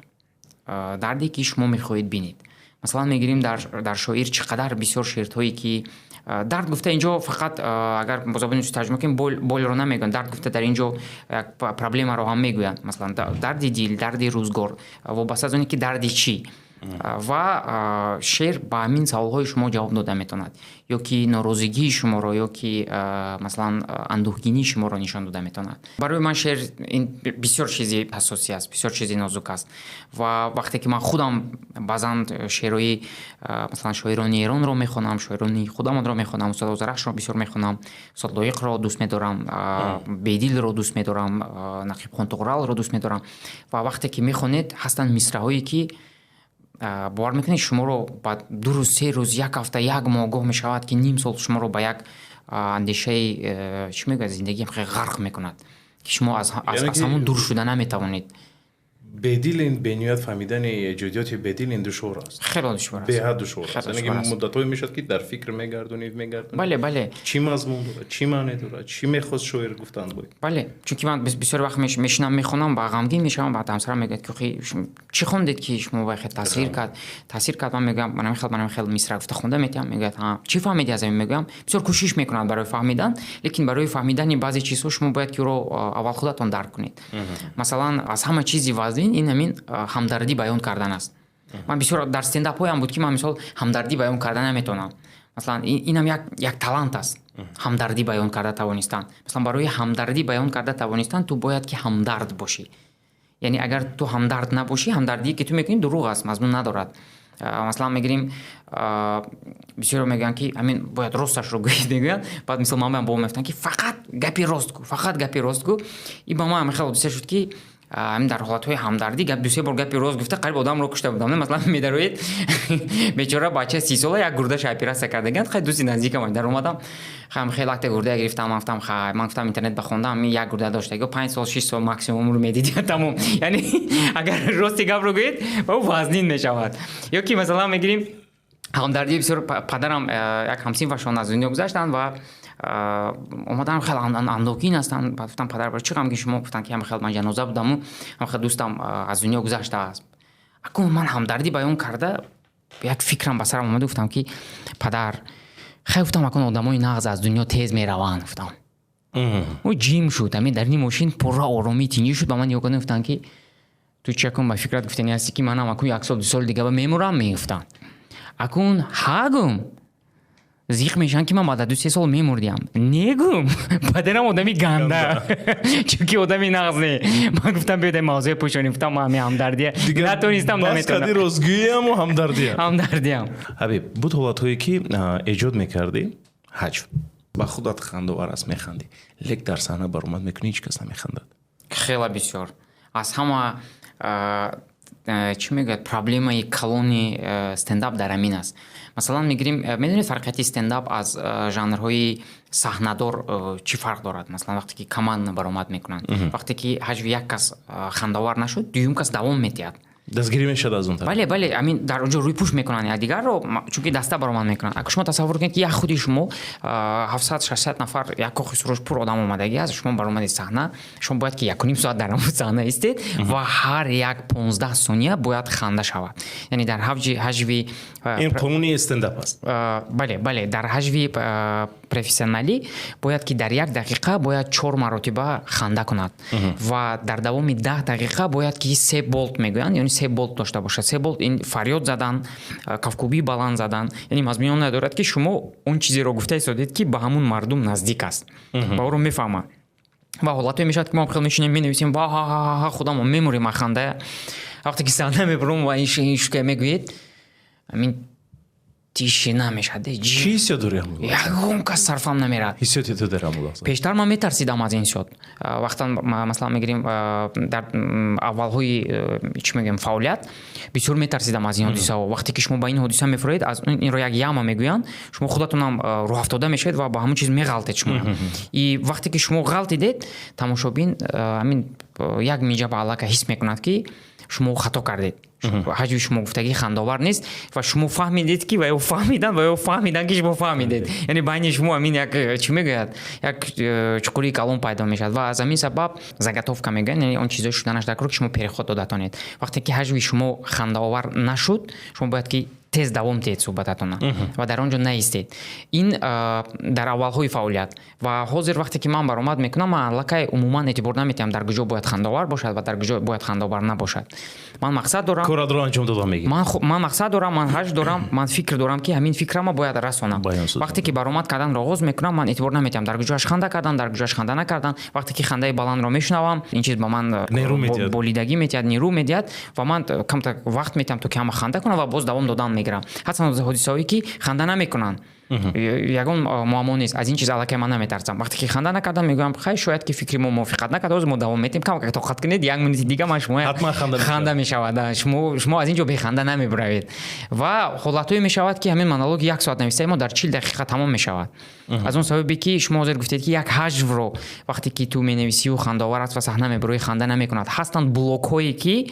дарде ки шумо мехоҳед бинед. Масалан, мегирем, дар шоир чӣ қадар бисёр шеърҳое ки дард гуфта, инҷо фақат, агар бо забони русӣ тарҷума кунем, боль ро намегӯянд, дард гуфта дар инҷо як проблемаро ҳам мегӯянд, масалан, дарди дил, дарди рӯзгор, вобаста аз оне ки дарди чӣ. Ва шеър ба ҳамин саволҳои шумо ҷавоб дода метавонад ё ки норозигии шуморо, ё ки, масалан, андӯҳгинии шуморо нишон дода метавонад. Барои ман шеър ин бисёр чизи ҳассосӣ аст, бисёр чизи нозук аст. Ва вақте ки ман худам баъзан шеърҳои, масалан, шоирони эронро мехонам, шоирони худамонро мехонам, устод Озарахшро бисёр мехонам, устод Лоиқро дӯст медорам, Бедилро дӯст медорам, Нақибхон Туғралро дӯст медорам, ва вақте ки мехонед, ҳастанд мисраҳое ки, бовар мекунед, шуморо ба 2 рӯз, 3 рӯз, як ҳафта, як моҳ, гоҳ мешавад, ки ним сол, шуморо ба як андешаи, чӣ мегӯяд, зиндагиам хеле ғарқ мекунад, ки шумо аз ҳамон дур шуда наметавонед. Бедил, ин бениҳоят фаҳмидани эҷодиёти Бедил ин душвор аст. Хеле душвор аст. Беҳад душвор аст, яъне ки муддатҳое мешавад, ки дар фикр мегардонед, мегардонед. бале бале Чӣ мазмун дорад, чӣ маъне дорад, чӣ мехост шоир гуфтан бо Бале, чунки ман бисёр вақт мешинам, мехонам ва ғамгин мешавам. Баъд ҳамсарам мегӯяд, ки охи чӣ хондед, ки шумо ба хел таъсир кард? Ман мегӯям: манам хел мисра гуфта хонда метиҳам. Мегӯяд: «Ҳа, чӣ фаҳмидӣ аз ҳамин?» Мегӯям, бисёр кӯшиш мекунад барои фаҳмидан, лекин барои фаҳмидани баъзе чизҳо шумо бояд ки ӯро аввал худатон дарк кунед. Масалан, аз ҳама чизи вазнин ин ҳамин ҳамдардӣ баён кардан аст. Ман бисёр дар стендапҳоям буд, ки ман, мисол, ҳамдардӣ баён карда наметавонам. Масалан, инам як талант аст, ҳамдардӣ баён карда тавонистан. Масалан, барои ҳамдардӣ баён карда тавонистан ту бояд ки ҳамдард бошӣ. Яъне агар ту ҳамдард набошӣ, ҳамдардие ки ту мекунӣ, дурӯғ аст, мазмун надорад. Масалан, мегирем, бисёре мегӯянд, ки ҳамин бояд росташро гӯед, мегӯянд. Баъд, мисол, ман бо мефтанд, ки фақат гапи рост гӯ, фақат гапи рост гӯ. И ба ман хеле ҳодиса шуд, ки ҳамин дар ҳолатҳои ҳамдардӣ гап дусе бор гапи рост гуфта, қариб одамро кушта будам. Масалан, медароед, бечора бача 30-сола, як гурдаша оператсия кардагианд, хай дӯсти наздикам. Даромадам, хам хеле акта гурда гирифтам. Ман гуфтам: «Хай», ман гуфтам, интернет бахондам, як гурда доштаги 5 сол, 6 сол максимум умр медид, тамом. Яъне агар рости гапро гӯед, ба ӯ вазнин мешавад. Ё ки, масалан, мегирем, ҳамдардии бисёр, падарам, як ҳамсинфашон аз дунё гузаштанд ва омадан, хеле андӯҳгин ҳастанд. Баъд гуфтам: «Падар, барои чӣ ғамгин шумо?» Гуфтанд, ки ҳама хел ман ҷаноза будаму ҳама хел дӯстам аз дунё гузаштааст. Акун ман ҳамдардӣ баён карда, як фикрам ба сарам омада, гуфтам, ки «Падар, хай», гуфтам, «акун одамои нағз аз дунё тез мераванд», гуфтам. Ӯ ҷим шуд, ҳамин дар ини мошин пурра оромӣ, тинҷӣ шуд. Ба ман нигоҳ карданд, гуфтанд, ки «Ту чи акун ба фикрат гуфтани ҳастӣ, ки манам акун як сол, 2 соли дига мемурам?» Мегуфтанд. Акун ҳа гум, зиқ мешаванд, ки ман баъд аз 2-3 сол мемурдиям. Негум, падарам одами ганда, чунки одами нағз не. Ман гуфтам: «Биёд, мавзӯе пӯшонем». Гуфтам: «Ман ҳами ҳамдардия натонистам, наметавонам». Ростгӯияму ҳамдардиям. Ҳамдардиям. Ҳабиб, буд ҳолатҳое, ки эҷод мекардӣ, ҳаҷв ба худат хандовар аст, механдӣ, лек дар саҳна баромад мекунӣ, ҳеҷ кас намехандад? Хеле бисёр. Аз ҳама, чӣ мегӯяд, проблемаи калони стендап дар ҳамин аст. Масалан, мегирем, медонед, фарқияти стендап аз жанрҳои саҳнадор чӣ фарқ дорад? Масалан, вақте ки команда баромад мекунанд, вақте ки ҳаҷви як кас хандавар нашуд, дуюм кас давом медиҳад. Дастгирӣ мешавад аз он тараф. Бале, бале, ҳамин дар он ҷо рӯйпӯш мекунанд якдигарро, чунки даста баромад мекунанд. Агар шумо тасаввур кунед, ки як худи шумо 700, 600 нафар, як кохи Суруш пур одам омадагӣ аст, шумо баромадед саҳна, шумо бояд ки 1,5 соат дар ҳамон саҳна истед ва ҳар як 15 сония бояд ханда шавад. Яъне дар ҳаҷви Ин қонуни стендап аст. Бале, бале, дар ҳаҷви профессионалӣ бояд ки дар як дақиқа бояд чор маротиба ханда кунад ва дар давоми 10 дақиқа бояд ки се болт мегӯянд, яъне се болт дошта бошад. Се болт ин фарёд задан, кафкӯбии баланд задан, яъне мазмуни он надорад, ки шумо он чизеро гуфта истодед, ки ба ҳамун мардум наздик аст ва ӯро мефаҳмад. Ва ҳолатое мешавад, ки мо хел мешинем, менависем ва ҳа худамон мемурем аз ханда. Вақте ки саҳна мебурам ва ин шука мегӯед, ҳамин тишина мешавад. Чӣ ҳиссиёт дорӣ ҳамон лаҳза? Ягон кас сарфам намерад. Ҳиссиёти ту дар ҳамон лаҳза? Пештар ман метарсидам аз ин ҳиссиёт. Вақтан, масалан, мегирем, дар аввалҳои чӣ мегӯем, фаъолият бисёр метарсидам аз ин ҳодисаҳо. Вақте ки шумо ба ин ҳодиса мефуроед, аз инро як яма мегӯянд, шумо худатонам рӯҳафтода мешавед ва ба ҳамон чиз меғалтед шумо. И вақте ки шумо ғалтидед, тамошобин ҳамин як миҷа ба аллакай ҳис мекунад, ки шумо хато кардед, ҳаҷви шумо гуфтагӣ хандаовар нест ва шумо фаҳмидед, ки ва ё фаҳмиданд, ва ё фаҳмиданд, ки шумо фаҳмидед. Яъне байни шумо ҳамин як, чӣ мегӯяд, як чуқурии калон пайдо мешавад. Ва аз ҳамин сабаб заготовка мегӯянд, яъне он чизҳое шуданаш дар кор, ки шумо переход дода тонед. Вақте ки ҳаҷви шумо хандаовар нашуд, шумо бояд ки тез давом диҳед суҳбататона ва дар он ҷо наистед. Ин дар аввалҳои фаъолият. Ва ҳозир, вақте ки ман баромад мекунам, ман аллакай умуман эътибор наметиҳам, дар куҷо бояд хандаовар бошад ва дар куҷо бояд хандаовар набошад. Ман мақсад дорам. Коратро анҷом дода мегирӣ. Ман мақсад дорам, ман ҳаҷв дорам, ман фикр дорам, ки ҳамин фикрама бояд расонам. Вақте ки баромад карданро оғоз мекунам, ман эътибор наметиҳам, дар куҷоаш ханда кардан, дар куҷоаш ханда накардан. Вақте ки хандаи баландро мешунавам, ин чиз ба ман болидагӣ медиҳад, нерӯ медиҳад ва ман камтар вақт метиҳам, то ки ҳама ханда кунам, ва боз давом додан мегирам. Ҳастанд ҳодисаҳое, ки ханда намекунанд, ягон муаммо нест, аз ин чиз аллакай ман наметарсам. Вақте ки ханда накардам, мегӯям: «Хай, шояд ки фикри мо мувофиқат накард, ҳозир мо давом метиҳем, камак тоқат кунед, як минути дига ман шумо ханда мешавад, шумо аз ин ҷо беханда намебуравед». Ва ҳолатҳое мешавад, ки ҳамин монологи як соат нависаи мо дар 40 дақиқа тамом мешавад, аз он сабабе ки шумо ҳозир гуфтед, ки як ҳаҷвро вақте ки ту менависию хандаовар аст ва саҳна мебурои, ханда намекунад. Ҳастанд блокҳое, ки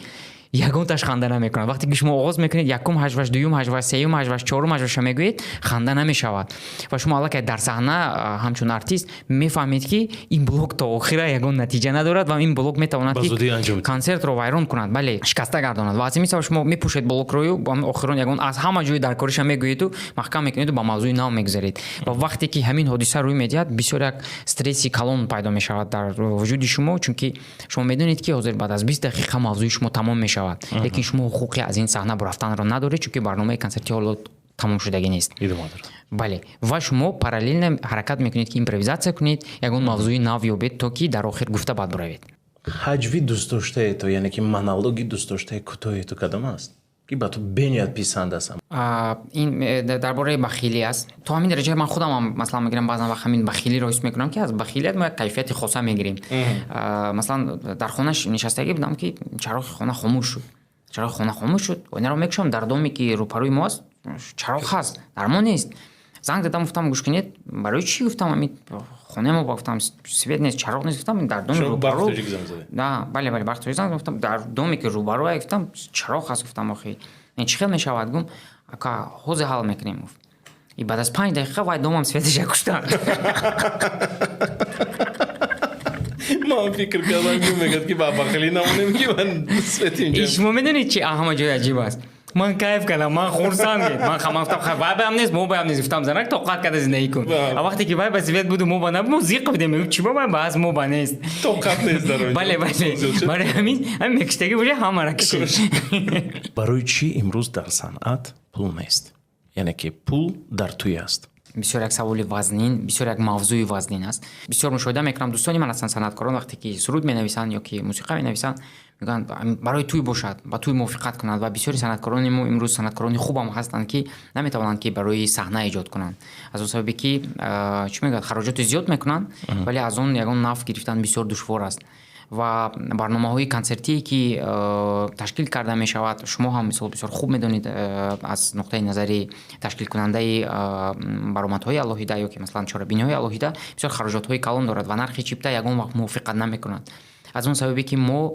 ягонташ ханда намекунад. Вақте ки шумо оғоз мекунед, якум ҳаҷваш, дуюм ҳаҷваш, сеюм ҳаҷваш, чорум ҳаҷваша мегӯед, ханда намешавад ва шумо аллакай дар саҳна ҳамчун артист мефаҳмед, ки ин блок то охира ягон натиҷа надорад ва ин блок метавонад, ки консертро вайрон кунад, бале, шикаста гардонад. Ва аз ҳамин сабаб шумо мепӯшед блокрою, охирон ягон аз ҳама ҷои даркориша мегӯеду маҳкам мекунеду ба мавзӯи нав мегузаред. Ва вақте ки ҳамин ҳодиса рӯй медиҳад, бисёр як стресси калон пайдо мешавад дар вуҷуди шумо, чунки шумо медонед, ки ҳозир баъд аз 20 дақиқа мавзӯи шумо тамом мешавад, лекин шумо ҳуқуқи аз ин саҳна бурафтанро надоред, чунки барномаи консерти ҳоло тамом шудагӣ нест. Бале, ва шумо параллельно ҳаракат мекунед, ки импровизатсия кунед, ягон мавзӯи нав ёбед, то ки дар охир гуфта баъд буравед. Ҳаҷви дӯстдоштаи ту, яъне ки монологи дӯстдоштаи кӯтоҳи ту кадом аст, ки ба ту бениҳоят писанд аст? Ин дар бораи бахилӣ аст. То ҳамин дараҷа ман худамам, масалан, мегирам, баъзан вақт ҳамин бахилиро ҳис мекунам, ки аз бахилият мо як кайфияти хоса мегирем. Масалан, дар хона нишастагӣ будам, ки чароғи хона хомӯш шуд. Чароғи хона хомӯш шуд, оинаро мекушам, дар доме, ки рӯпарӯи мо аст, чароғ ҳаст, дар мо нест. Занг дадам, гуфтам: «Гӯш кунед, барои чӣ, — гуфтам, — ҳамин хонаи мо, гуфтам, свет нест, чароғ нест?» Гуфтам, дар доми рӯбарӯ, бале, бале, барқ занг, гуфтам, дар доме, ки рӯбарӯ, гуфтам, чароғ ҳаст. Гуфтам: «Охи, чӣ хел мешавад?» Гум: «Ака, ҳозир ҳал мекунем», — гуфт. И баъд аз 5 дақиқа вай домам светаша куштанд. Ман фикр кардам, ки мегӯяд, ки ба бахилӣ намонем, ки ман свети инҷа. Шумо медонед, чи ҳама ҷои аҷиб аст? Ман кайф кардам, ман хурсанд. Ман гуфтам: «Хай, вай баам нест, мо баам нест». Гуфтам: «Занак, тоқат карда зиндагӣ кун». А вақте ки вай ба свет буду, мо ба набуд, мо зиқ будем: чӣ ба вай ба ҳаст, мо ба нест? Тоқат нест дар он. Бале, бале, барои ҳамин мекиштагӣ боша, ҳамара кишед. Барои чӣ имрӯз дар санъат пул нест, яъне ки пул дар тӯй аст? Бисёр як саволи вазнин, бисёр як мавзӯи вазнин аст. Бисёр мушоҳида мекунам, дӯстони ман ҳастанд санъаткорон, вақте ки суруд менависанд ё ки мусиқа менависанд, мегӯянд, барои тӯй бошад, ба тӯй мувофиқат кунад. Ва бисёри санъаткорони мо имрӯз санъаткорони хубам ҳастанд, ки наметавонанд, ки барои саҳна эҷод кунанд, аз он сабабе ки, чӣ мегӯяд, хароҷоти зиёд мекунанд, вале аз он ягон нафъ гирифтан бисёр душвор аст. Ва барномаҳои консертие, ки ташкил карда мешавад, шумо ҳам, мисол, бисёр хуб медонед, аз нуқтаи назари ташкилкунандаи баромадҳои алоҳида ё ки, масалан, чорабиниҳои алоҳида, бисёр хароҷотҳои калон дорад ва нархи чипта ягон вақт мувофиқат намекунад, аз он сабабе ки мо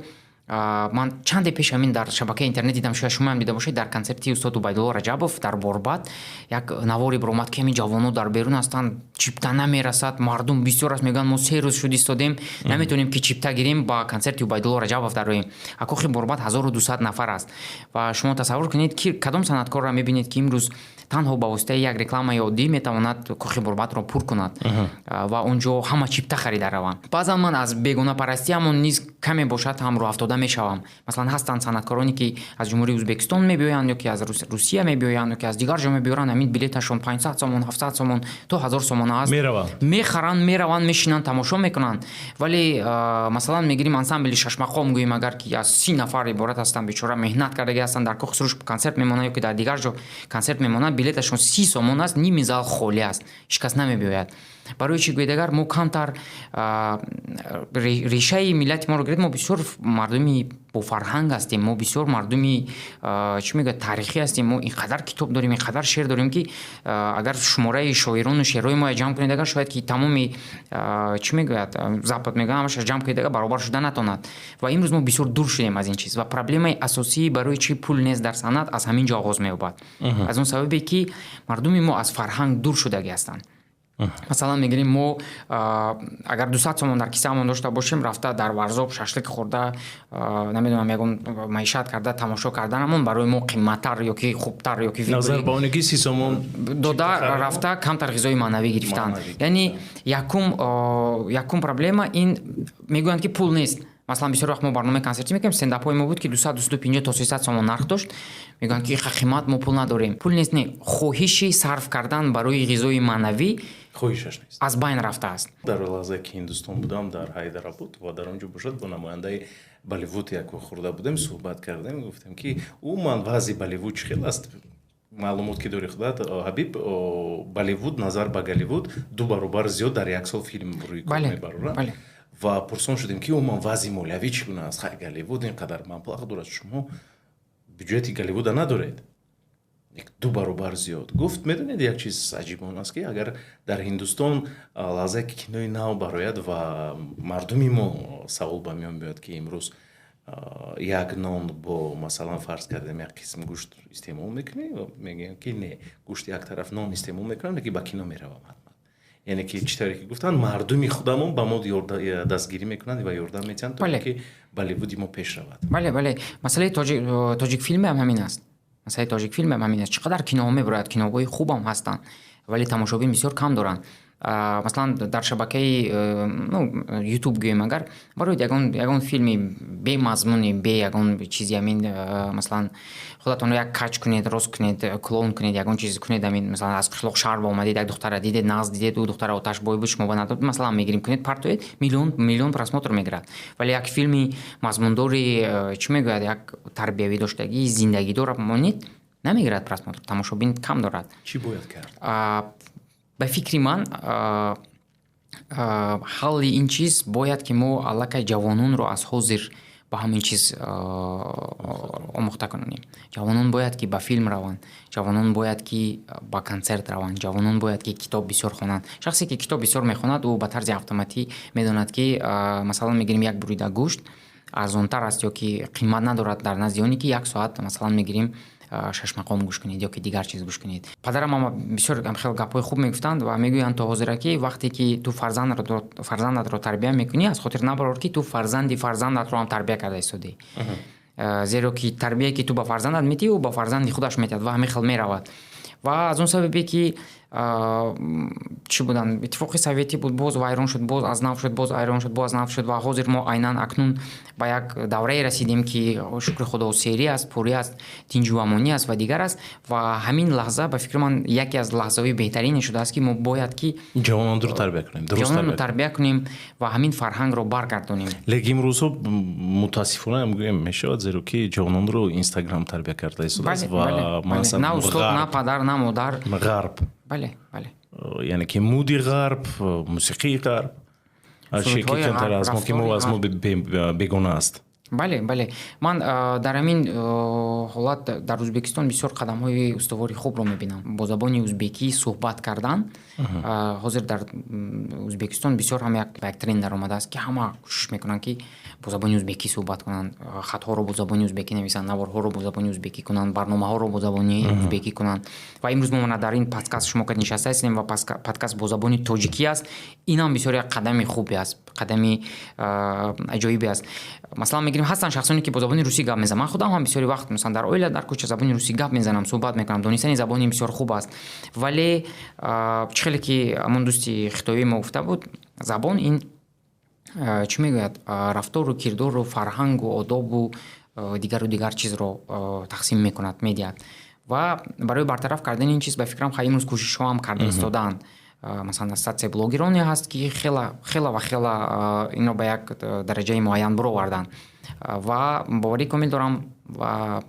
Ман чанде пеш ҳамин дар шабакаи интернет дидам, шояд шумоам дида бошед, дар консерти устод Убайдулло Раҷабов дар Борбад як наворе баромад, ки ҳамин ҷавонон дар берун ҳастанд, чипта намерасад, мардум бисёр аст, мегӯянд, мо 3 рӯз шуд истодем, наметавонем, ки чипта гирем, ба консерти Убайдулло Раҷабов дароем. А кохи Борбад 1200 нафар аст. Ва шумо тасаввур кунед, ки кадом санъаткорро мебинед, ки имрӯз танҳо ба воситаи як рекламаи оддӣ метавонад кохи Борбадро пур кунад ва он ҷо ҳама чипта харида раванд. Баъзан ман аз бегонапарастиамон низ каме бошад ҳам рӯҳафтода мешавам. Масалан, ҳастанд санъаткороне, ки аз Ҷумҳурии Ӯзбекистон мебиёянд ё ки аз Русия мебиёянд, ё ки аз дигар ҷо мебиёранд. Ҳамин билеташон 500 сомон, 700 сомон то 1000 сомон аст. Мераванд. Мехаранд, мераванд, мешинанд, тамошо мекунанд. Вале, масалан, мегирим ансамбли Шашмақом, гӯем агар, ки аз 30 нафар иборат ҳастанд, бечора меҳнат кардаги ҳастанд, дар Кохи Суруш консерт мемонанд ё ки дар дигар ҷо консерт мемонанд, билеташон 30 сомон аст, ними зал холӣ аст, ҳеҷ кас намебиёяд. Барои чӣ гӯед агар, мо камтар решаи миллати моро гиред, мо бисёр мардуми бофарҳанг ҳастем, мо бисёр мардуми, чӣ мегӯяд, таърихӣ ҳастем. Мо ин қадар китоб дорем, ин қадар шеър дорем, ки агар шумораи шоирону шеърҳои мо ҷамъ кунед агар, шояд ки тамоми, чӣ мегӯяд, Запад мегӯяд, ҳамаша ҷамъ кунед агар, баробар шуда натонад. Ва имрӯз мо бисёр дур шудем аз ин чиз. Ва проблемаи асосии, барои чӣ пул нест дар санъат, аз ҳамин ҷо оғоз меёбад, аз он сабабе, ки мардуми мо аз фарҳанг дур шудагӣ ҳастанд. Масалан, мегирем, мо агар 200 сомон дар кисаамон дошта бошем, рафта дар Варзоб шашлик хӯрда, намедонам, ягон маишат карда, тамошо карданамон барои мо қиматтар ё ки хубтар ё ки Назар ба оне ки 30 сомон дода, рафта камтар ғизои маънавӣ гирифтан. Яъне якум проблема ин, мегӯянд, ки пул нест. Масалан, бисёр вақт мо барномаи консертӣ мекунем, стендапҳои мо буд, ки 200, 250 то 300 сомон нарх дошт. Мегӯянд, ки иқа қимат, мо пул надорем. Пул нест не, хоҳиши сарф кардан барои ғизои маънавӣ Хоҳишаш нест. аз байн рафтааст. Дар лаҳзае ки Ҳиндустон будам, дар Ҳайдарабод, ва дар он ҷо бошад, бо намояндаи Болливуд як хӯрда будем, суҳбат кардем, гуфтем, ки умуман вазъи Болливуд чӣ хел аст. Маълумот ки дори худат, Ҳабиб, Болливуд назар ба Голливуд ду баробар зиёд дар як сол филм рӯи кор мебарорад. Ва пурсон шудем, ки умуман вазъи молиявӣ чӣ гуна аст. Хай, Голливуд ин қадар маблағ дорад, шумо бюҷети Голливуда надоред, ду баробар зиёд. Гуфт: «Медонед, як чиз аҷиб он аст, ки агар дар Ҳиндустон лаҳзае ки кинои нав барояд ва мардуми мо савол ба миён биёяд, ки имрӯз як нон бо, масалан, фарз кардем, як қисм гӯшт истеъмол мекунӣ?» Мегӯям, ки не, гӯшт як тараф, нон истеъмол мекунам, лекин ба кино меравам ҳатман. Яъне ки чӣ тавре ки гуфтанд, мардуми худамон ба мо дастгирӣ мекунанд ва ёрдам медиҳанд, то ки Болливуди мо пеш равад. Бале, масъалаи Тоҷикфилмам ҳамин аст, масъалаи Тоҷикфилмам ҳамин аст. Чӣ қадар киноҳо мебарояд, киноҳои хубам ҳастанд, вале тамошобин бисёр кам доранд. Масалан, дар шабакаи Ютуб гӯем агар, барои ягон филми бемазмуни, бе ягон чизи, ҳамин, масалан, худатонро як кач кунед, рост кунед, клон кунед, ягон чиз кунед, ҳамин, масалан, аз қишлоқ шаҳр омадед, як духтара дидед, нағз дидед, ӯ духтара оташбой буд, шумо ба надод, масалан, мегирем, кунед, партоед, миллион миллион просмотр мегирад. Вале як филми мазмундори, чӣ мегӯяд, як тарбиявӣ доштагӣ, зиндагидор монед, намегирад просмотр, тамошобин кам дорад. Чӣ бояд кард? Ба фикри ман, ҳалли ин чиз бояд, ки мо аллакай ҷавононро аз ҳозир ба ҳамин чиз омӯхта кунем. Ҷавонон бояд, ки ба филм раванд, ҷавонон бояд, ки ба консерт раванд, ҷавонон бояд, ки китоб бисёр хонанд. Шахсе ки китоб бисёр мехонад, ӯ ба тарзи автоматӣ медонад, ки, масалан, мегирем, як бурида гӯшт арзонтар аст ё ки қимат надорад дар назди оне ки як соат, масалан, мегирем, Шашмақом гӯш кунед ё ки дигар чиз гӯш кунед. Падарам ама бисёр хел гапҳои хуб мегуфтанд ва мегӯянд то ҳозира, ки вақте ки ту фарзандатро тарбия мекунӣ, аз хотир набарор, ки ту фарзанди фарзандатро ҳам тарбия карда истодӣ, зеро ки тарбие, ки ту ба фарзандат медиҳӣ, ӯ ба фарзанди худаш метиҳад ва ҳамин хел меравад. Ва аз он сабабе, ки чӣ буданд, Иттифоқи Советӣ буд, боз вайрон шуд, боз аз нав шуд, боз вайрон шуд, боз аз нав шуд. Ва ҳозир мо айнан акнун ба як даврае расидем, ки, шукри Худо, серӣ аст, пурӣ аст, тинҷу амонӣ аст ва дигар аст. Ва ҳамин лаҳза, ба фикри ман, яке аз лаҳзаҳои беҳтарине шудааст, ки мо бояд ки Ҷавононро тарбия кунем. Ҷавононро тарбия кунем ва ҳамин фарҳангро баргардонем. Лекин имрӯзҳо, мутаассифона гӯем мешавад, зеро ки ҷавононро Инстаграм тарбия карда истодааст ва На устод, на падар, на модар. Ғарб. Бале. Яъне ки муди ғарб, мусиқии ғарб, ҳарчи ки камтар аз мо, ки мо аз мо бегона аст. Бале, бале, ман дар ҳамин ҳолат дар Ӯзбекистон бисёр қадамҳои устувори хубро мебинам. Бо забони узбекӣ суҳбат кардан ҳозир дар Ӯзбекистон бисёр ҳам ба як тренд даромадааст, ки ҳама кӯшиш мекунанд, ки бо забони узбекӣ суҳбат кунанд, хатҳоро бо забони узбекӣ нависанд, наворҳоро бо забони узбекӣ кунанд, барномаҳоро бо забони узбекӣ кунанд. Ва имрӯз мо мана дар ин подкаст шумо ка нишаста ҳастем ва подкаст бо забони тоҷикӣ аст. Инам бисёр як қадами хубе аст, қадами аҷоибе аст. Масалан, мегирем, ҳастанд шахсоне, ки бо забони русӣ гап мезананд. Ман худам ҳам бисёри вақт, масалан, дар оила, дар кӯча забони русӣ гап мезанам, суҳбат мекунам. Донистани забони бисёр хуб аст, вале чӣ хеле ки ҳамон дӯсти хитоии мо гуфта буд, забон ин, чӣ мегӯяд, рафтору кирдору фарҳангу одобу дигару дигар чизро тақсим мекунад, медиҳад. Ва барои бартараф кардани ин чиз, ба фикрам, ха, имрӯз кӯшишҳо ҳам карда истодаанд. Масалан, ассотсиатсияи блогероне ҳаст, ки хела хела ва хела инро ба як дараҷаи муайян буроварданд. Ва боварӣ комил дорам ва,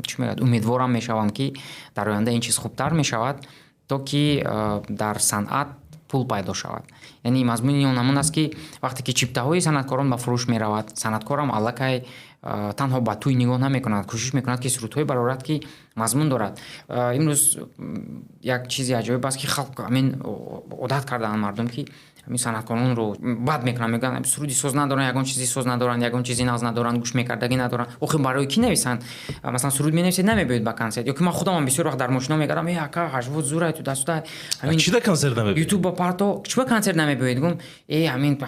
чӣ мегӯяд, умедворам мешавам, ки дар оянда ин чиз хубтар мешавад, то ки дар санъат пул пайдо шавад. Яъне мазмуни он ҳамон аст, ки вақте ки чиптаҳои санъаткорон ба фурӯш меравад, санъаткорам аллакай танҳо ба тӯй нигоҳ намекунад, кӯшиш мекунад, ки сурудҳое барорад, ки мазмун дорад. Имрӯз як чизи аҷоиб аст, ки халқ ҳамин одат кардаанд, мардум, ки ҳамин санъаткоронро бад мекунанд, мегӯянд, суруди соз надоранд, ягон чизи соз надоранд, ягон чизи нағз надоранд, гӯш мекардагӣ надоранд. Охир барои кӣ нависанд? Масалан, суруд менависед, намебиёед ба консерт. Ё ки ман худамам бисёр вақт дар мошино мегардам: «Э, ака, ҳаҷвот зурай, ту дастуда». Чӣ да консерт намебиёед? Ютуб ба парто, чӣ ба консерт намебиёед? Гум, э, ҳамин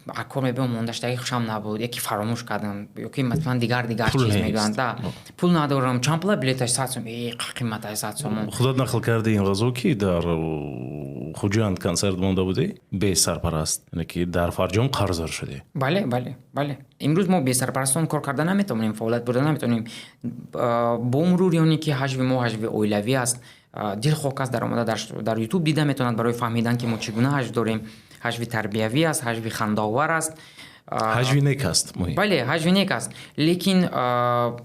акор мебиём, мондаштаги хушам набуд, яки фаромӯш кардам, ё ки масалан дигар дигар чиз мегӯянд. Да, пул надорам. Чанд пула билеташ? 100 сом. Э, қиматаш 100 сомон. Худат нақл карди ин ғазо, ки дар Хуҷанд консерт монда будӣ бесарпараст, яъне ки дар фарҷом қарздор шудӣ. Бале, имрӯз мо бесарпарастон кор карда наметавонем, фаъолият бурда наметавонем. Бо мурури оне ки ҳаҷви мо ҳаҷви оилавӣ аст, дилхоҳ кас даромада дар Ютуб дида метавонад барои фаҳмидан, ки мо чӣ гуна ҳаҷв дорем. Ҳаҷви тарбиявӣ аст, ҳаҷви хандаовар аст. Ҳаҷви нек аст, муҳим. Бале, ҳаҷви нек аст, лекин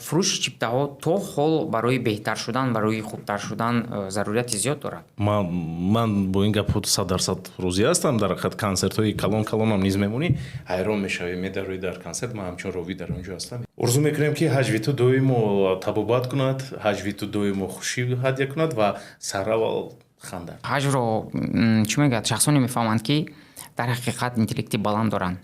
фурӯши чиптаҳо то ҳол барои беҳтар шудан, барои хубтар шудан зарурияти зиёд дорад. Ман бо ин гап 100% розӣ ҳастам. Дар ҳақиқат, консертҳои калон калонам низ мемонӣ, ҳайрон мешавӣ, медароӣ дар консерт. Ман ҳамчун ровӣ дар он ҷо ҳастам. Орзу мекунем, ки ҳаҷви ту доимо табобат кунад, ҳаҷви ту доимо хушӣ ҳадя кунад ва сараввал ханда. Ҳаҷвро, чӣ мегӯяд, шахсоне мефаҳманд, ки дар ҳақиқат интеллекти баланд доранд.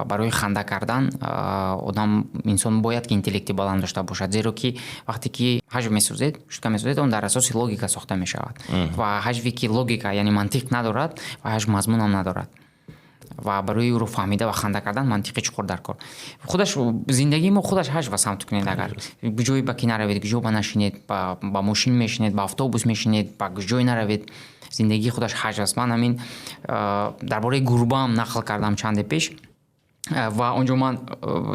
Барои ханда кардан одам, инсон бояд ки интеллекти баланд дошта бошад, зеро ки вақте ки ҳаҷв месозед, шутка месозед, он дар асоси логика сохта мешавад. Ва ҳаҷве ки логика, яъне мантиқ надорад, ва ҳаҷв мазмунам надорад. Ва барои ӯро фаҳмида ва ханда кардан мантиқи чуқур дар кор. Худаш зиндагии мо худаш ҳаҷв аст. Самт кунед, агар ҷое ба ки наравед, ҷо ба нашинед, ба мошин мешинед, ба автобус мешинед, ба ҷое наравед, зиндагии худаш ҳаҷв аст. Ман ҳамин дар бораи гурбаам нақл кардам чанде пеш ва он ҷо ман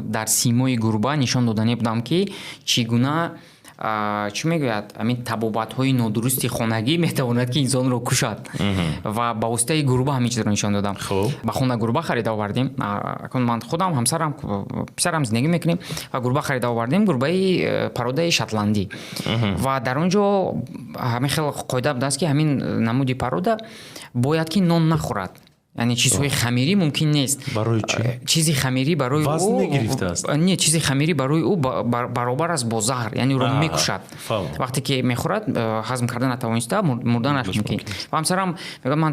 дар симои гурба нишон доданӣ будам, ки чӣ гуна, чӣ мегӯяд, ҳамин табобатҳои нодурусти хонагӣ метавонад, ки инсонро кушад. Ва ба воситаи гурба ҳамин чизро нишон додам. Ба хона гурба харида овардем. Акун ман худам, ҳамсарам, писарам зиндагӣ мекунем ва гурба харида овардем, гурбаи породаи шотландӣ. Ва дар он ҷо ҳамин хел қоида будааст, ки ҳамин намуди порода бояд ки нон нахӯрад, яъне чизҳои хамирӣ мумкин нест. Барои чӣ? Чизи хамирӣ барои Вазн мегирифтааст? Не, чизи хамирӣ барои ӯ баробар аст бо заҳр, яъне ӯро мекушад. Вақте ки мехӯрад, ҳазм карда натавониста, мурданаш мумкин. Ва ҳамсарам мегӯяд: «Ман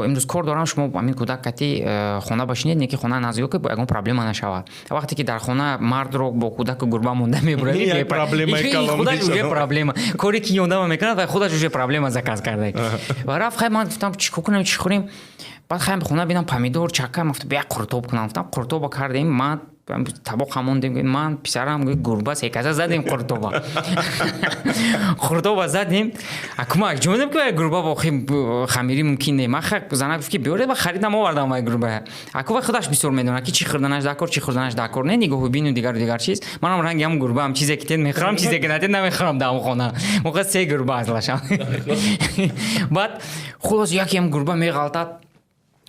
имрӯз кор дорам, шумо ҳамин кӯдак кати хона башинед, не ки хона наздико, ки ягон проблема нашавад». Вақте ки дар хона мардро бо кӯдаку гурба монда мебуравӣ, худаш уже проблема. Коре ки ёндама мекунад, ва худаш уже проблема заказ карда. Ва рафт. Хай, ман гуфтам, чӣ кор кунем, чӣ хӯрем? Баъд хаем, хона бинам, помидор чака. Гуфтам, бия, қуртоб кунам. Гуфтам, қуртоба кардем, ман табоқа мондем, ман, писарам, гурба, секаса задем қуртоба. Қуртоба задем. Акума ҷонем, ки гурба бо хамирӣ мумкин не. Ман зана гуфт, ки биёред, ва харидам, овардам вай гурба. Аку вай худаш бисёр медонад, ки чӣ хӯрданаш дар кор, чӣ хӯрданаш дар кор не, нигоҳу бину, дигару дигар чиз. Манам ранги ҳам гурбаам: чизе ки тед мехӯрам, чизе ки натед намехӯрам. Дар хона моқа се гурба аст лашам. Баъд хулос, якеам гурба меғалтад.